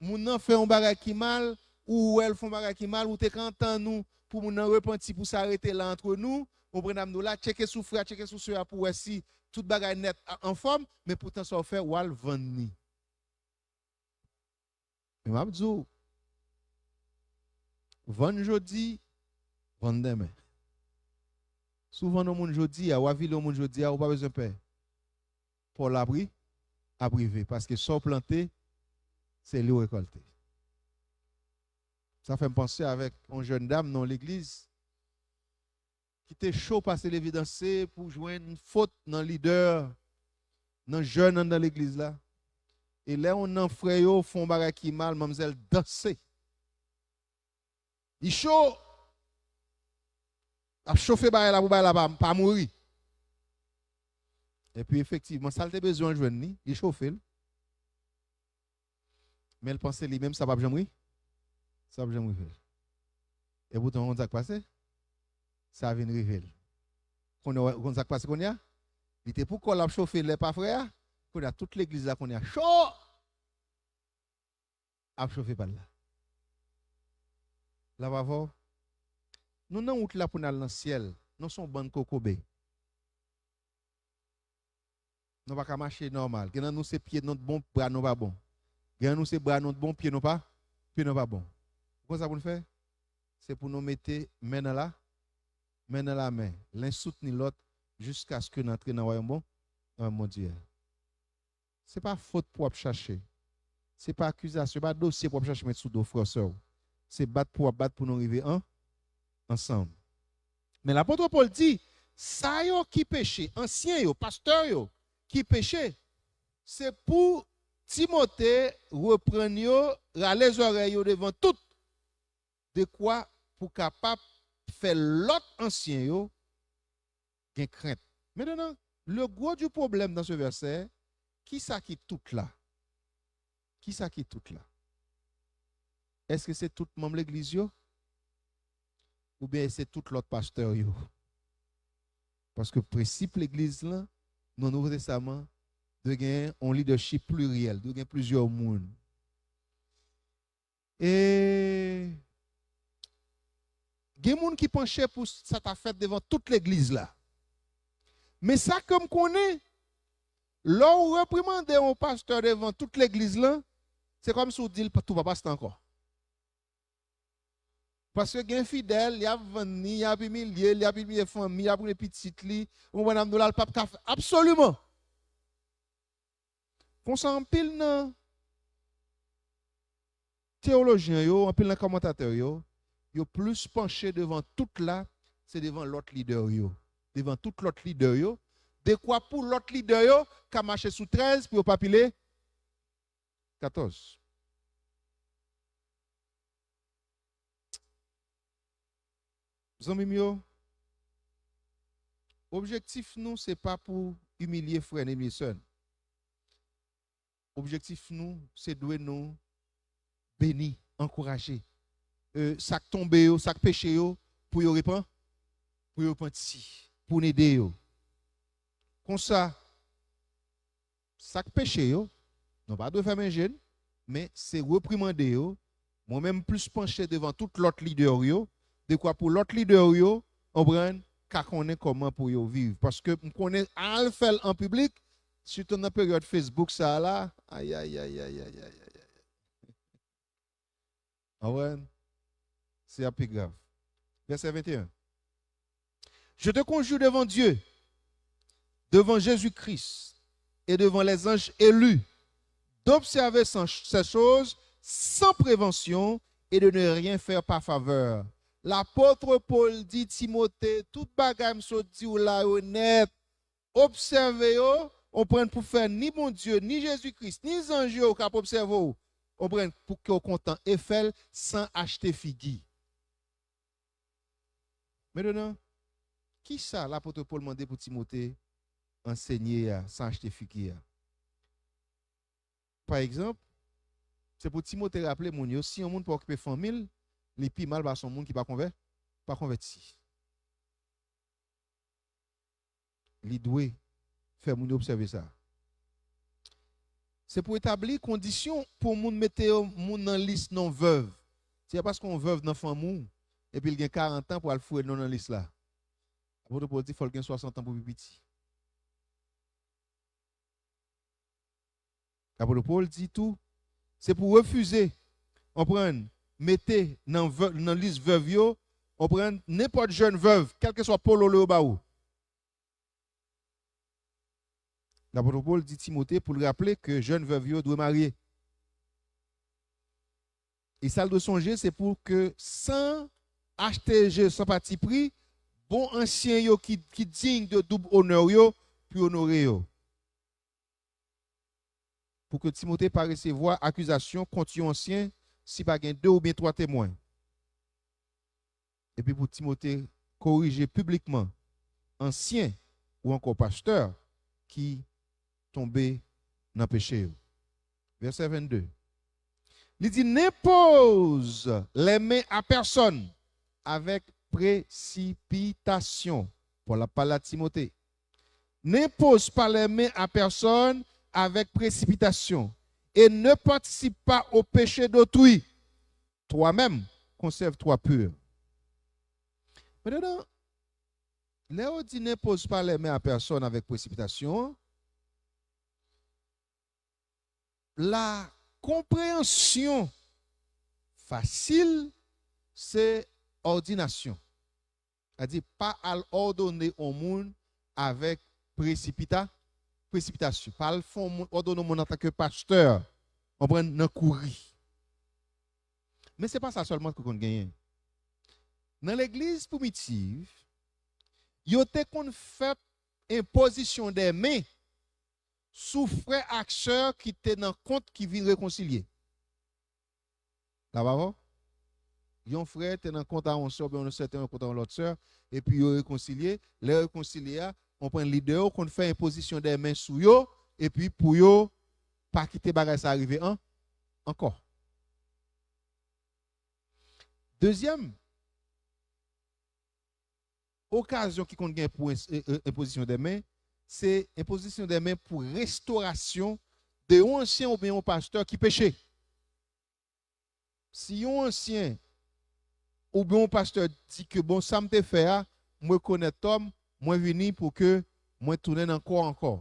Moun nan fè yon bagay ki mal, ou wè l fè yon bagay ki mal, ou te ka antann ou pou moun nan repanti, pou sa rete la antre nou. Ou konprann sa m di w la, tcheke sou frè a, tcheke sou sè a pou wè si tout bagay nèt a-, anfòm, men poutan sa w fè, w al vann li. Men m ap di w, vann jodi, vann demen. Si w vann yon moun jodi a, w avili yon moun jodi a, ou pa bezwen pè. Pòl apri-, ap rive, paske sa w plante, se li w rekòlte. Sa fè m panse avèk yon jèn dam nan yon legliz ki te cho pase levidanse pou jwenn fot nan lidè nan jèn anndan legliz la. E lè yon nan frè yo fè yon bagay ki mal, manmzèl danse. Li cho. L ap chofe bagay la pou bagay la pa, pa mouri. Epi efektivman, sa l te bezwen an jwenn li, li chofe l. Men l panse li menm sa p ap janm ri, sa p ap janm rive l. Epoutan, w konn sa k pase? Sa vin rive l. Kounye a, w konn sa k pase kounye a? Li te pou kò l ap chofe lè pa frè a. Kounye a, tout legliz la kounye a cho. Ap chofe pa l la. L ap avè w. Nou nan wout la pou n al nan syèl. Nou se yon bann kokobe. Nou pa ka mache nòmal. Gen nan nou se pye nou t bon, bra nou pa bon. Gen nan nou se bra nou t bon, pye nou pa, pye nou pa bon. Ou konn sa pou n fè? Se pou nou mete men nan la, men nan la men, len soutni lòt, jiskaske n antre nan wayòm bon, nan wayòm Bondye a. Se pa fot pou w ap chache. Se pa akizasyon, se pa dosye pou w ap chache met sou do frè w, sè w. Se bat pou w ap bat pou nou rive an, ansanm. Men lapot Pòl di, sa yo ki peche, ansyen yo, pastè yo, ki peche, se pou Timote reprann yo, rale zòrèy yo devan tout, dekwa pou kapab fè lòt ansyen yo gen krent. Maintenant, le gros du problème dans ce verset, kisa ki tout la? Kisa ki tout la? Èske se tout manm legliz yo? Oubyen se tout lòt pastè yo? Paske prensip legliz lan, nan Nouvo Testaman, dwe gen yon leadership pliryèl, dwe gen plizyè moun. E gen moun ki panche pou sa ta fèt devan tout legliz la. Men sa ke m konnen, lè w reprimande yon pastè devan tout legliz lan, se kòmsi w di l pa, tou pa pastè ankò. Paske gen fidèl, y ap vann li, y ap imilye l, y ap imilye fanmi, y ap imilye pitit li. Ou konprann, ap di w la, l p ap ka fè absoliman. Konsa, anpil nan teyolojyen yo, anpil nan kòmantatè yo, yo plis panche devan tout la, se devan lòt lidè yo. Devan tout lòt lidè yo, dekwa pou lòt lidè yo ka mache sou trèz pou yo pa pile katòz. Zanmi m yo, objektif nou, se pa pou imilye frè n, imilye sè n. Objektif nou, se dwe nou beni, ankouraje. E, sa k tonbe yo, sa k peche yo, pou yo repan-, pou yo repanti, pou n ede yo. Konsa, sa k peche yo, nou pa dwe fèmen je n, men se reprimande yo. Mwen menm, m plis panche devan tout lòt lidè yo, dekwa pou lòt lidè yo, konprann, ka konnen kòman pou yo viv. Paske m konnen al fè l an piblik, sitou nan peryòd Facebook sa a la, ayayay. Konprann? Se ap pi grav. Vèsè venteyen. Je te conjure devant Dieu, devant Jésus-Christ et devant les anges élus, d'observer sans-, ces choses sans prévention et de ne rien faire par faveur. Lapot Pòl di Timote, tout bagay m sot di w la yo nèt, obsève yo, konprann, pou fè ni Bondye, ni Jezi Kris, ni zanj yo k ap obsève w, konprann, pou ke w kontan, e fè l san achte figi. Mentnan, kisa lapot Pòl mande pou Timote ansenye a, san achte figi a? Pa egzanp, se pou Timote raple moun yo, si yon moun pa okipe fanmi l, li pi mal pase yon moun ki pa konvè-, pa konvèti. Li dwe fè moun yo obsève sa. Se pou etabli kondisyon pou moun mete yo, moun nan lis non vèv. Se pa paske yon vèv nan fanmi w, epi l gen karant an pou al foure non nan lis la. Apot Pòl di fò l gen swasant an pou pi piti. Apot Pòl di tou, se pou refize, konprann, mete nan vè-, nan lis vèv yo, konprann, nenpòt jèn vèv, kèlkeswa pololo yo ba ou. Lapot Pòl di Timote pou l raple ke jèn vèv yo dwe marye. E sa l dwe sonje, se pou ke san achte je, san patipri, bon ansyen yo ki, ki diy de doub onè yo, pou yo onore yo. pou ke Timote pa resevwa akizasyon kont yon ansyen si pa gen de oubyen twa temwen. Epi pou Timote korije piblikman ansyen ou ankò pastè ki tonbe nan peche yo. Vèsè vennde. Li di, n'impoze les mains à personne avec précipitation. Pòl ap pale a Timote. N'impose pas les mains à personne avec précipitation et ne participe pas au péché d'autrui. Toi-même, conserve-toi pur. Mentnan, lè yo di n'impose pas les mains à personne avec précipitation, la konpreyansyon fasil se òdinasyon. Sa di, pa al òdone yon moun avèk presipita, presipitasyon. Pa al fè yon moun, òdone yon moun antanke pastè, konprann, nan kouri. Men se pa sa sèlman ki konn genyen. Nan legliz primitiv, yo te konn fè enpozisyon de men sou frè ak sè ki te nan kont ki vin rekonsilye. La pa vre? Yon frè te nan kont a yon sè, oubyen yon sè te nan kont a yon lòt sè, epi yo rekonsilye. Lè yo rekonsilye a, konprann, lidè yo konn fè enpozisyon de men sou yo, epi pou yo pa kite bagay sa rive an, ankò. Dezyèm okazyon ki konn gen pou en-, e-, e-, enpozisyon de men, se enpozisyon de men pou restorasyon de yon ansyen oubyen yon pastè ki peche. Si yon ansyen oubyen yon pastè di ke, bon, sa m te fè a, m rekonèt tò m, mwen vini pou ke mwen tounen nan kò ankò.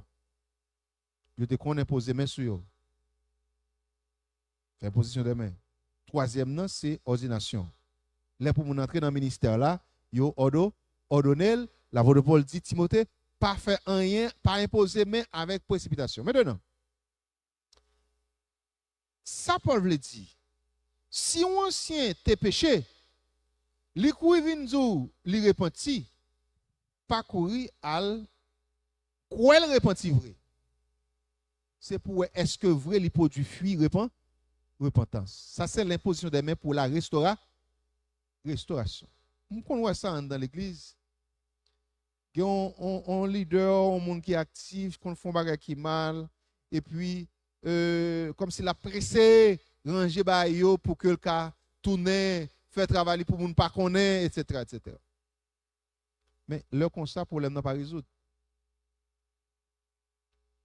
Yo te konn enpoze men sou yo. Fè enpozisyon de men. Twazyèm nan, se òdinasyon. Lè pou moun antre nan ministè la, yo òdo-, òdone l, lapot Pòl di Timote, pa fè anyen, pa enpoze men avèk presipitasyon. Mentnan, sa Pòl vle di, si yon ansyen te peche, li kouri vin di w li repanti, pa kouri al kwè l repanti vre. Se pou wè èske vre li pwodui fwi repan-, repantans. Sa se lenpozisyon de men pou la restora-, restorasyon. M konn wè sa anndan legliz. Gen yon, yon, yon lidè, yon moun ki aktif, konn fè yon bagay ki mal, epi, e, kòmsi l ap prese ranje bagay yo pou ke l ka tounen fè travay li pou moun pa konnen, etsetera, etsetera. Men, lè konsa, pwoblèm nan pa rezoud.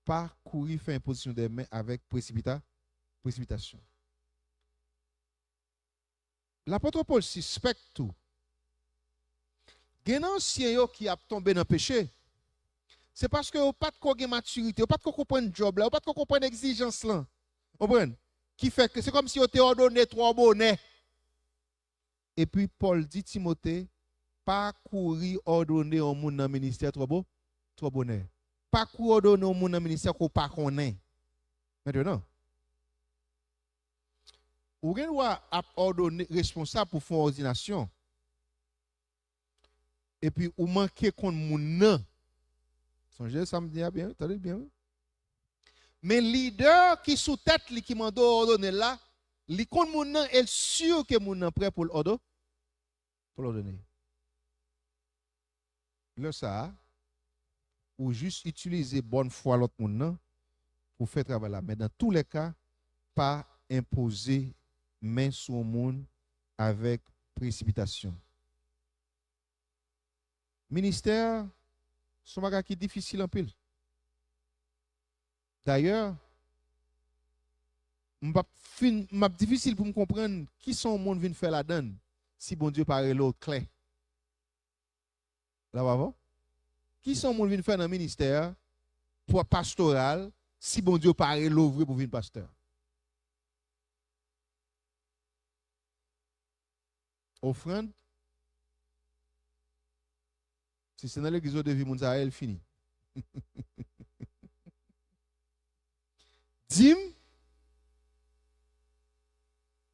Pa kouri fè enpozisyon de men avèk presipita-, presipitasyon. Lapot Pòl sispèk tou, gen nan ansyen yo ki ap tonbe nan peche, se paske yo pa t ko gen matirite, yo pa t ko konprann djòb la, yo pa t ko konprann egzijans lan. Konprann? Ki fè ke se kòmsi yo te òdone twò bonè. Epi Pòl di Timote, pa kouri òdone yon moun nan ministè twò bo-, twò bonè. Pa kouri òdone yon moun nan ministè ke w pa konnen. Mentnan, ou gen dwa ap òdone, responsab pou fè yon òdinasyon. Epi ou manke konn moun nan. Sonje sa m di a byen, wi, tande l byen, wi. Men lidè ki sou tèt li ki mande w òdone l la, li konn moun nan e l si ke moun nan prè pou l òdo-, pou l òdone. Lè sa a, ou jis itilize bòn fwa lòt moun nan pou fè travay la. Men dans tous les cas, pa enpoze men sou yon moun avèk presipitasyon. Ministè a, se yon bagay ki difisil anpil. Dayè, m p ap fin, m ap difisil pou m konprann kisa yon moun vin fè ladan l si Bondye pa rele w klè. La pa vre? Kisa yon moun vin fè nan ministè a, pou pastoral, si Bondye pa rele w vre pou vin pastè? Ofrann. Si se nan legliz yo devi moun sa a ye, l fini. Dim.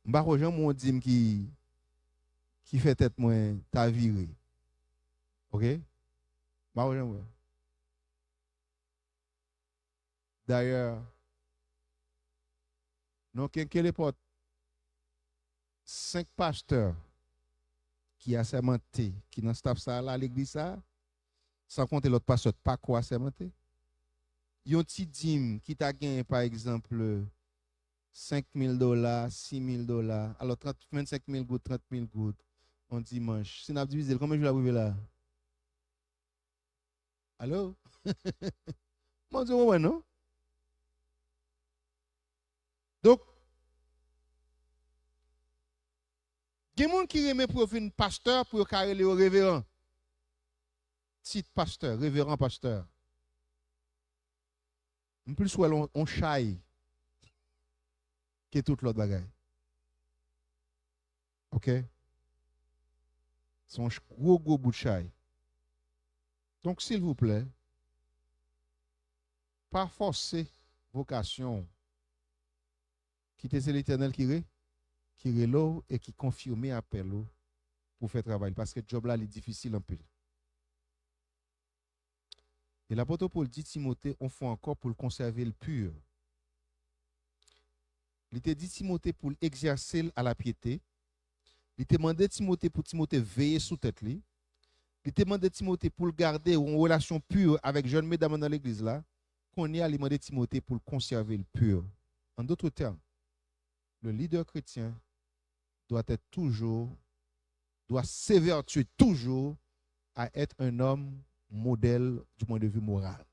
M pa ko janm wè yon dim ki, ki fè tèt mwen ta vire. Oke? M pa ko janm wè. Dayè, Non, kenkenlepòt senk pastè ki asèmante, ki nan staff sa a la, legliz sa a, san konte lòt pastè pa ko asèmante. Yon ti dim ki ta genyen, pa egzanp, senk mil dola, sis mil dola, alò, trant, vennsenk mil goud, trant mil goud, yon dimanch. Si n ap divize l, konbyen jou l ap rive la? Alo? Mwen di w konprann, non? Donk, gen moun ki renmen pou yo vin pastè, pou yo ka rele yo reveran. Tit pastè, reveran pastè. M plis wè l on, on chay ke tout lòt bagay. Oke? Se yon ch-, gwo, gwo bout chay. Donk, silvouplè, pa fòse vokasyon w. Kite se Letènèl ki re-, ki rele w e ki konfime apèl ou pou fè travay li, paske djòb la, li difisil anpil. E lapot Pòl di Timote, yon fwa ankò, pou l konsève l pi. Li te di Timote pou l egzèse l a la pyete. Li te mande Timote pou Timote veye sou tèt li. Li te mande Timote pou l gade yon relasyon pi avèk jèn medam nan legliz la. Kounye a, li mande Timote pou l konsève l pi. En d'autres termes, le leader chrétien doit être toujours, doit s'évertuer toujours à être un homme modèle du point de vue moral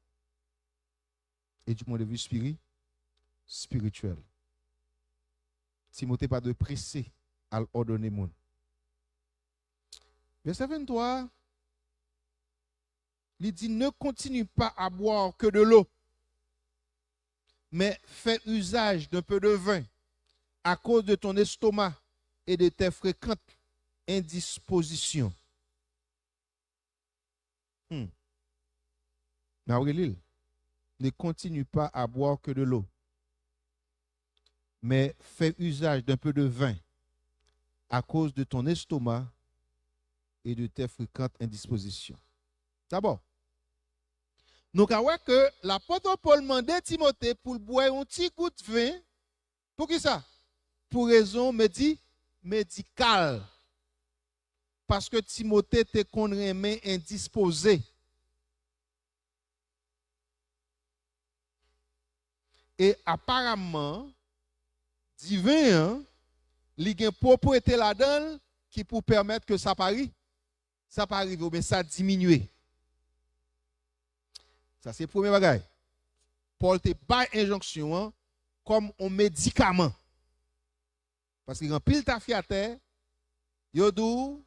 et du point de vue spiri-, spirituel. Timote pa dwe prese al òdone moun. Vèsè venntwa, li di, ne continue pas à boire que de l'eau, mais fais usage d'un peu de vin à cause de ton estomac et de tes fréquentes indispositions. Hmm. N a reli l. Ne continue pas à boire que de l'eau, mais fais usage d'un peu de vin à cause de ton estomac et de tes fréquentes indispositions. Dabò, nou ka wè ke lapot Pòl mande Timote pou l bwè yon ti gout ven. Poukisa? Pou rezon medi-, medikal. Paske Timote te konn renmen endispoze. E aparamman, diven an, li gen pwoprete ladan l ki pou pèmèt ke sa pa ri-, sa pa rive oubyen sa diminye. Sa se premye bagay. Pòl te bay enjonksyon an kòm yon medikaman. Paske gen anpil tafyatè, yo di w,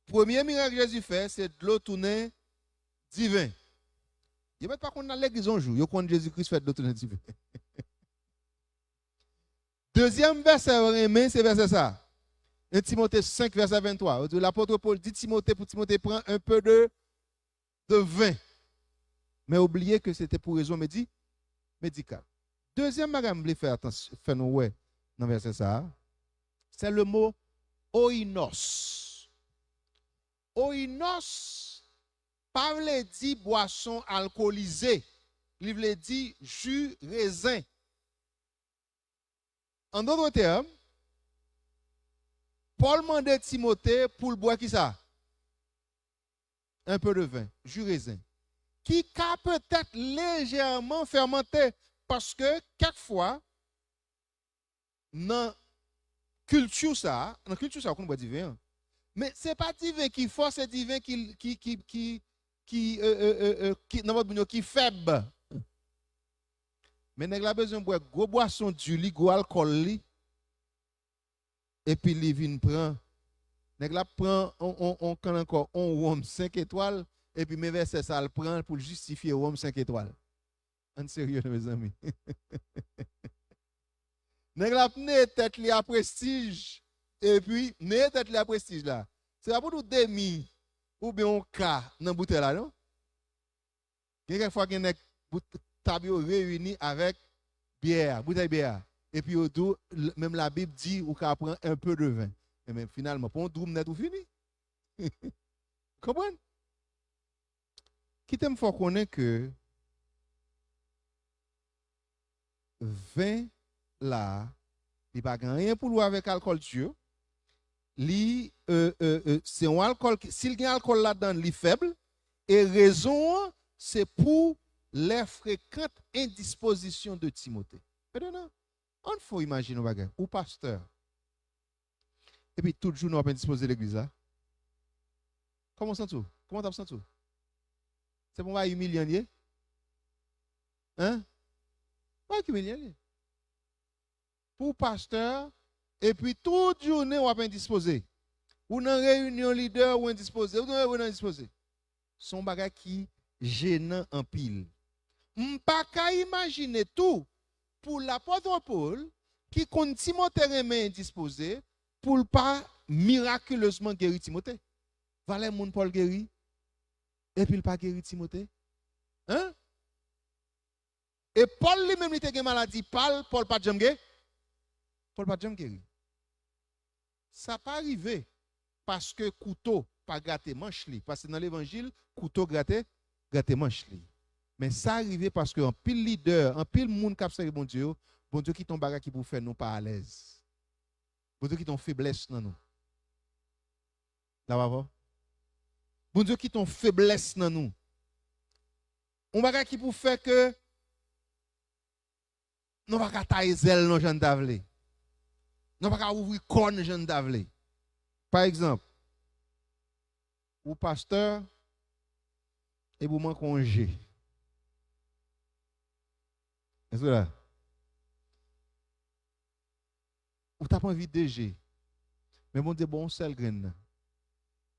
premye mirak Jezi fè, se dlo tounen diven. Yo mèt pa konn al legliz yon jou, yo konn Jezi Kris fè dlo tounen diven. Dezyèm vèsè yo renmen, se vèsè sa. En Timote senk, vèsè venntwa. Yo di, lapot Pòl di Timote pou Timote pran un peu de, de vin. Men yo bliye ke se te pou rezon medi-, medikal. Dezyèm bagay m vle fè atansyon, fè nou wè nan vèsè sa a, se le mo oinos. Oinos pa vle di bwason alkolize. Li vle di ji rezen. En d'autres termes, Pòl mande Timote pou l bwè kisa? Un peu de vin, ji rezen. Ki ka petèt lejèman fèmante, paske kèk fwa, nan kilti sa a, nan kilti sa a, ou konn bwè diven an. Men se pa diven ki fò, se diven ki, ki, ki, ki, ki, e, e, e, e, ki, nan mòd moun yo, ki fèb. Men nèg la bezwen bwè gwo bwason di li, gwo alkòl li, epi li vin pran. Nèg la pran on, on, on kann ankò, on wonm senk etwal, epi men vèsè sa a l pran pou l jistifye wonm senk etwal. Ann serye, mezanmi. Nèg la ap neye tèt li a prestij, epi neye tèt li a prestij la. Se pa pou nou demi oubyen yon ka nan boutèy la, non? Gen kèk fwa gen nèg bout-, tab yo reyini avèk byè a, boutèy byè a. Epi yo di w, l-, menm Labib di ou ka pran un peu de vin. Enben, finalman, pran yon dwoum nèt ou fini. Konprann? Kite m fè w konnen ke ven la, Li pa gen anyen pou l wè avèk alkòl di. Li, euh, euh, euh, se yon alkòl ki, si l gen alkòl ladan l, li fèb. E rezon an, se pou les fréquentes indispositions de Timothée. Enteresan. Ann fè w imajine yon bagay. Ou pastè. Epi tout jounen w ap endispoze legliz la. Kòman w santi w? Kòman w t ap santi w? Se pa yon bagay imilyan l ye? Hein? Bagay imilyan l ye. Pou w pastè, epi tout jounen w ap endispoze. Ou nan reyinyon lidè, ou endispoze. Ou nan reyinyon endispoze. Se yon bagay ki jenan anpil. M pa ka imajine tou pou lapòt Pòl, ki konn Timote renmen endispoze, pou l pa mirakilezman geri Timote. Valè moun Pòl geri, epi l pa geri Timote. Hein? E Pòl li menm, li te gen maladi pa l, Pòl pa t janm gen, Pòl pa t janm geri. Sa pa rive paske kouto pa grate manch li, paske nan levanjil, kouto grate, grate manch li. Men sa rive paske anpil lidè, anpil moun k ap sèvi Bondye yo, Bondye kite yon bagay ki pou fè nou pa alèz. Bondye kite yon feblès nan nou. La pa vre? Bondye kite yon feblès nan nou. Yon bagay ki pou fè ke nou pa ka taye zèl nou jan n ta vle. Nou pa ka ouvri kò n jan n ta vle. Pa egzanp, ou pastè, epi ou manke yon je. Èske w la? Ou t ap anvi de je. Men Bondye ba w yon sèl grenn nan.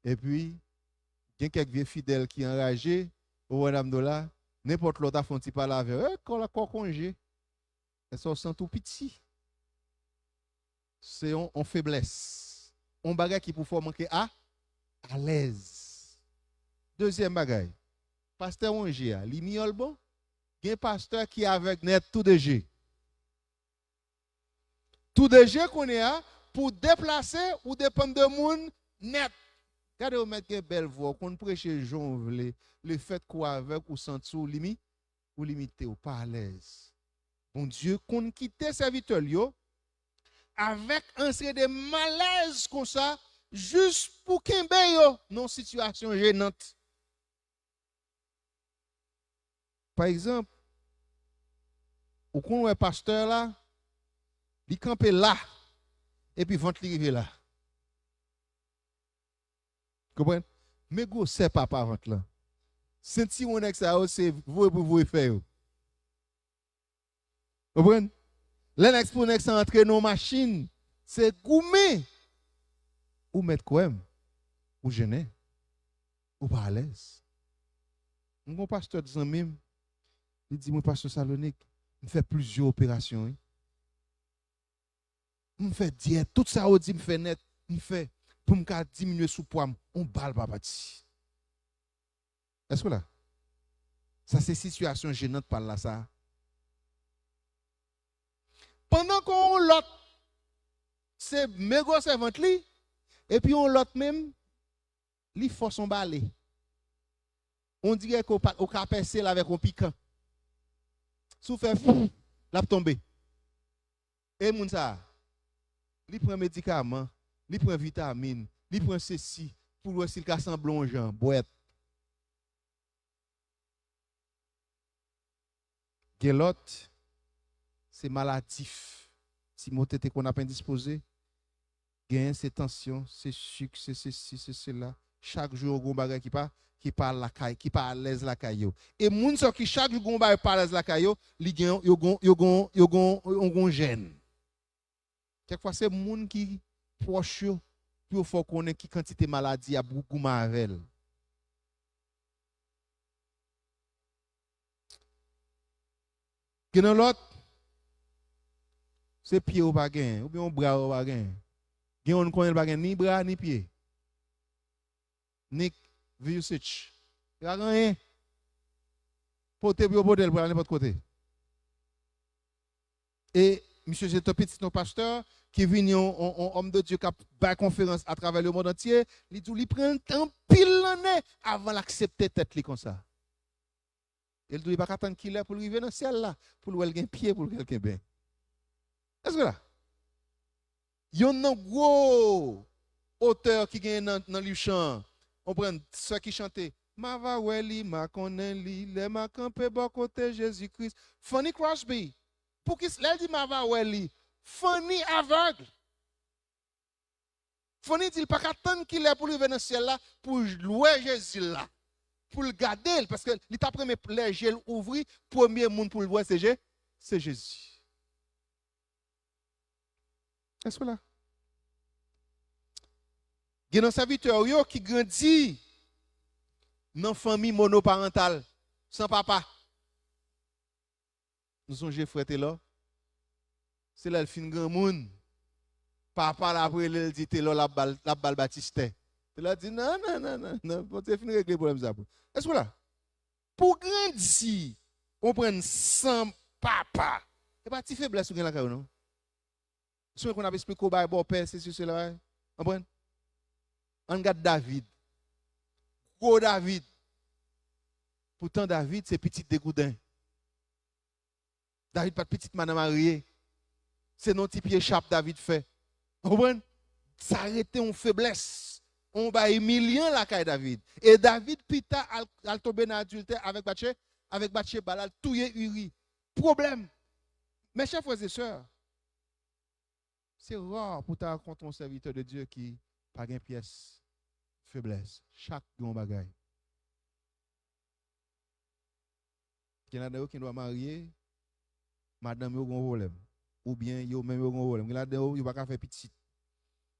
Epi, gen kèk vye fidèl ki anraje, ou wè n ap di w la, nenpòt lè w ta fè yon ti pale avè yo, e, kò la, kò konje. Èske w santi w piti? Se yon, yon feblès. Yon bagay ki pou fè w manke a, alèz. Dezyèm bagay, pastè wonje a, li miyòl bon? Gen pastè ki avèg nèt tou de je. Tou de je kounye a, pou deplase, ou depann de moun nèt. Gade, ou mèt gen bèl vwa, ou konn preche jan w vle, lefètke w avèg, ou santi w limi-, ou limite, ou pa alèz. Bondye konn kite sèvitè l yo avèk ansye de malèz konsa, jis pou kenbe yo nan yon sitiyasyon jenant. Pa egzanp, ou konn wè pastè la, li kanpe la, epi vant li rive la. Konprann? Men gwosè papa vant lan. Sentiwon nèg sa yo, se voye pou voye fè yo. Konprann? Lè nèg pou nèg sa antre nan yon machin, se goumen. Ou mèt kwè m, ou jennen, ou pa alèz. M gon pastè zanmi m, li di mwen, pastè Salonik, m fè plizyè operasyon, wi. M fè dyèt, tout sa yo di m fè nèt, m fè pou m ka diminye sou pwa m, yon bal pa pati. Èske w la? Sa se sitiyasyon jenant pa l la sa. Pandan ke yon lòt, se men gwosè vant li, epi yon lòt menm, li fòs yon bale. On dirè ke w pa, ou ka pèse l avèk yon pikan. Si w fè, l ap tonbe. E moun sa a, li pran medikaman, li pran vitamin, li pran sesi, pou l wè si l ka sanble yon jan, bwèt. Gen lòt, se maladif. Timote te konn ap endispoze. Genyen se tansyon, se sik, se sesi, se sela. Chak jou yo gon bagay ki pa, ki pa lakay, ki pa alèz lakay yo. E moun sa yo ki chak jou gon bagay pa alèz lakay yo, li gen, yo gon, yo gon, yo gon, yo gon jèn. Kèkfwa se moun ki pwòch yo pou yo fè w konnen ki kantite maladi y ap goumen avè l. Gen nan lòt, se pye ou pa genyen, oubyen yon bra ou pa genyen. Gen yon konnen l pa gen ni bra, ni pye. Nick Vujicic. Li pa gen anyen. Pote pou yo pote l pou al nenpòt kote. E misye se te pitit yon pastè ki vin yon, yon, yon òm de Dye k ap bay konferans atravè lemonn antye. Li di w li pran anpil lanne avan l aksepte tèt li konsa. E l di w li pa ka tann kilè pou l rive nan syèl la, pou l wè l gen pye, pou l wè l gen ben. Èske w la? Yonn nan gwo otè ki genyen nan, nan liv chan an. Ou konprann, sè ki chante, "M a va wè li, m a konnen li, lè m a kanpe bò kote Jezi Kris." Fanny Crosby. Pouki s-, lè l di, "M a va wè li"? Fanny avèg. Fanny di l pa ka tann kilè pou l rive nan syèl la, pou l wè Jezi la. Pou l gade l, paske li t ap renmen lè je l ouvri, premye moun pou l wè se Je-, se Jezi. Èske w la? Gen nan sèvitè w yo ki grandi nan fanmi monoparantal, san papa. Nou sonje frè Telò? Se lè l fin granmoun, papa l ap rele l, di Telò l ap ba l, l ap ba l batistè. Telò di, "Non, non, non, non, non, Bondye fin regle pwoblèm sa pou." Èske w la? Pou w grandi, w konprann, san papa, e pa ti feblès ou gen lakay ou, non. Sonje konn ap esplike w bagay bòpè, sesi, sela, konprann? Ann gad David. Gwo David. Poutan David se pitit Degouden. David pa t pitit madan marye. Se nan ti pye chap David fè. Konprann? Sa rete yon feblès. Yon bagay imilyan lakay David. E David pita al, al tonbe nan adiltè avèk Batche-, avèk Batcheba, l al touye Iri. Pwoblèm. Mes chers frères et sœurs, se ra pou ta rankontre yon sèvitè de Dye ki pa gen pyès feblès. Chak gen yon bagay. Gen ladan yo ki dwa marye, madanm yo gen yon pwoblèm. Oubyen yo menm yo gen yon pwoblèm. Gen ladan yo, yo pa ka fè pitit.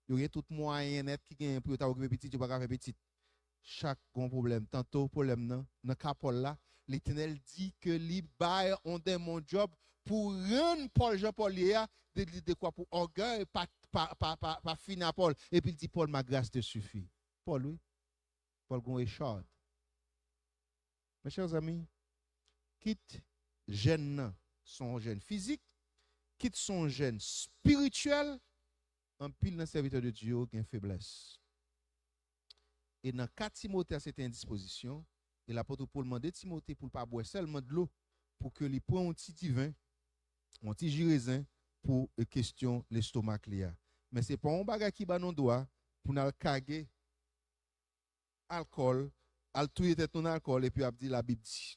Yo gen tout mwayen nèt ki genyen pou yo ta okipe pitit, yo pa ka fè pitit. Chak gen yon pwoblèm. Tanto pwoblèm nan, nan ka Pòl la, Letènèl di ke li bay yon demon djòb pou rann Pòl jan Pòl ye a, de, de, dekwa pou ògèy pa, pa, pa, pa, pa fini a Pòl. Epi l di, "Pòl, ma grâce te suffit." Pòl, wi. Pòl gen yon echad. Mes chers amis, kit jèn nan se yon jèn fizik, kit se yon jèn espirityèl, anpil nan sèvitè de Dye yo gen feblès. E nan ka Timote a, se te endispozisyon, e lapot Pòl mande Timote pou l pa bwè sèlman dlo, pou ke li pran yon ti diven, yon ti ji rezen pou, e, kesyon lestomak li a. Men se pa yon bagay ki ban nou dwa pou n al kage alkòl, al touye tèt nou nan alkòl, epi ap di Labib di.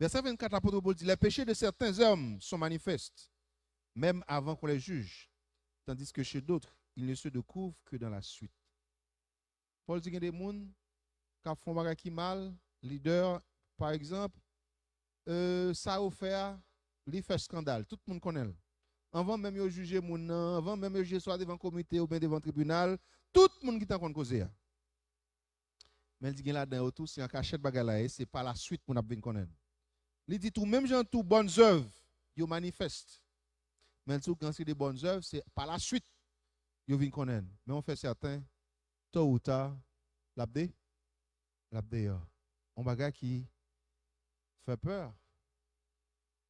Vèsè vennkat, lapot Pòl di, "Les péchés de certains hommes sont manifestes, même avant qu'on les juge, tandis que chez d'autres, ils ne se découvrent que dans la suite." Pòl di gen de moun k ap fè yon bagay ki mal, lidè, pa egzanp, e, sa yo fè a, li fè eskandal, tout moun konnen l. Anvan menm yo jije moun nan, anvan menm yo jije swa devan komite oubyen devan tribinal, tout moun gentan konn koze a. Men l di gen ladan yo tou, se an kachèt bagay la ye, se pa laswit moun ap vin konnen l. Li di tou, menm jan tou, bòn zèv yo manifès. Men l di w, gen antre de bòn zèv, se pa laswit yo vin konnen l. Men yon fè sèten, to ou ta, l ap de, l ap deyò. Yon bagay ki fè pè.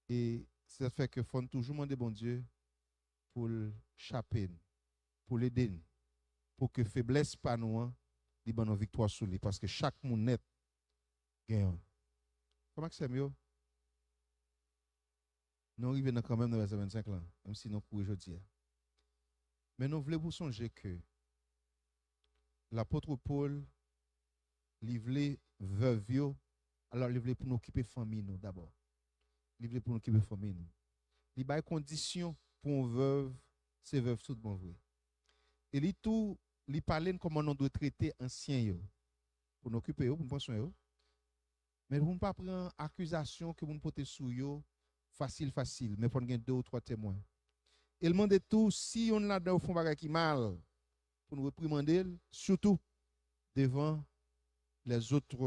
E se sa k fè ke fò n toujou mande Bondye pou l chape n, pou l ede n, pou ke feblès pa nou an, li ban nou viktwa sou li, paske chak moun nèt gen youn. Frè m ak sè m yo, nou rive nan kanmenm nan vèsè vennsenk lan, menm si nou kouri jodi a. Men nou vle pou sonje ke lapot Pòl, li vle vèv yo, alò li vle pou nou okipe fanmi nou dabò. Li vle pou nou okipe fanmi nou. Li bay kondisyon pou yon vèv, se vèv tout bon vre. E li tou, li pale n kòman nou dwe trete ansyen yo. Pou n okipe yo, pou n pran swen yo. Men pou n pa pran akizasyon ke moun pote sou yo fasil, fasil, men fò n gen de ou twa temwen. E l mande tou, si youn ladan yo fè yon bagay ki mal, pou n reprimande l, sitou devan lèzòt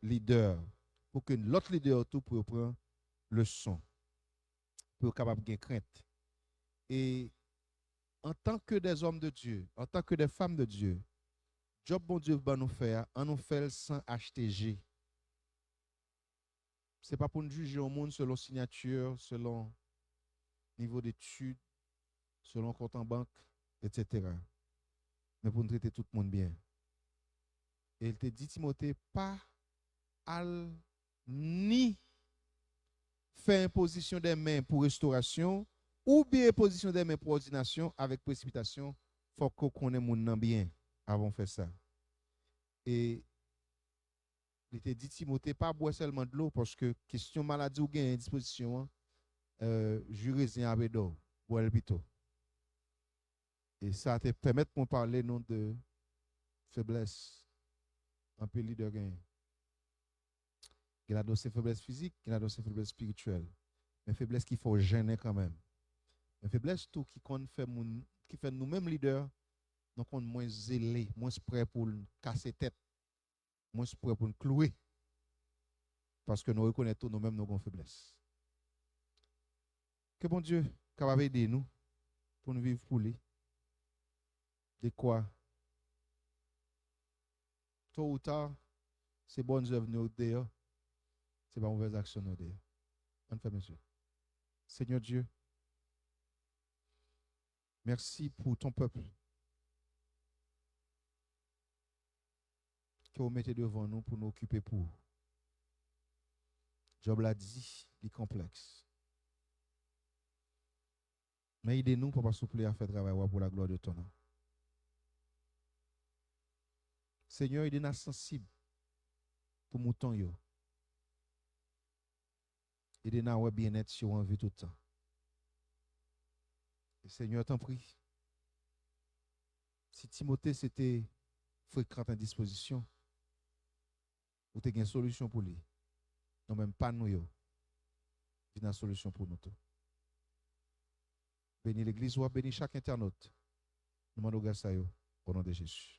lidè, pou ke lòt lidè yo tou pou yo pran leson, pou yo kapab gen krent. E antanke dèzòm de Dye, antanke dèfanm de Dye, djòb Bondye ban nou fè a, ann nou fè l san achte je. Se pa pou n jije yon moun selon siyati, selon nivo detid, selon kont an bank, etsetera. Men pou n trete tout moun byen. E l te di Timote, pa al ni fè enpozisyon de men pou restorasyon, Oubyen pozisyon dè men pou òdinasyon avèk presipitasyon, fòk ou konnen moun nan byen avan w fè sa. E li te di Timote pa bwè sèlman dlo, paske kesyon maladi ou genyen dispozisyon an, euh, ji rezen ap ede w, bwè l pito. E sa te pèmèt mwen pale nou de feblès anpil lidè genyen. Gen ladan se feblès fizik, gen ladan se feblès espirityèl. Men feblès ki fè w jennen kanmenm. Men feblès tou ki konn fè moun, ki fè nou menm lidè, nou konn mwens zele, mwens prè pou n kase tèt, mwens prè pou n kloure. Paske nou rekonèt tou nou menm nou gen feblès. Ke Bondye kapab ede nou pou n viv pou li. Dekwa, to ou ta, se bòn zèv nou deyò, se pa movèz aksyon nou deyò. Ann fèmen je. Seigneur Dieu, merci pour ton peuple que ou mete devan nou pou nou okipe pou ou. Djòb la di, li konplèks. Men ede nou, Papa, souple, a fè travay ou a pou la glwa de ton non. Senyè, ede n a sansib pou mouton yo. Ede n a wè byennèt yo an vi tout tan. E Senyè, tanpri, si Timote se te frekan endispozisyon, ou te gen solisyon pou li. Nou menm pa nou yo, vin a solisyon pou nou tou. Beni legliz ou a, beni chak entènot. Nou mande w gras sa yo, o non de Jezi.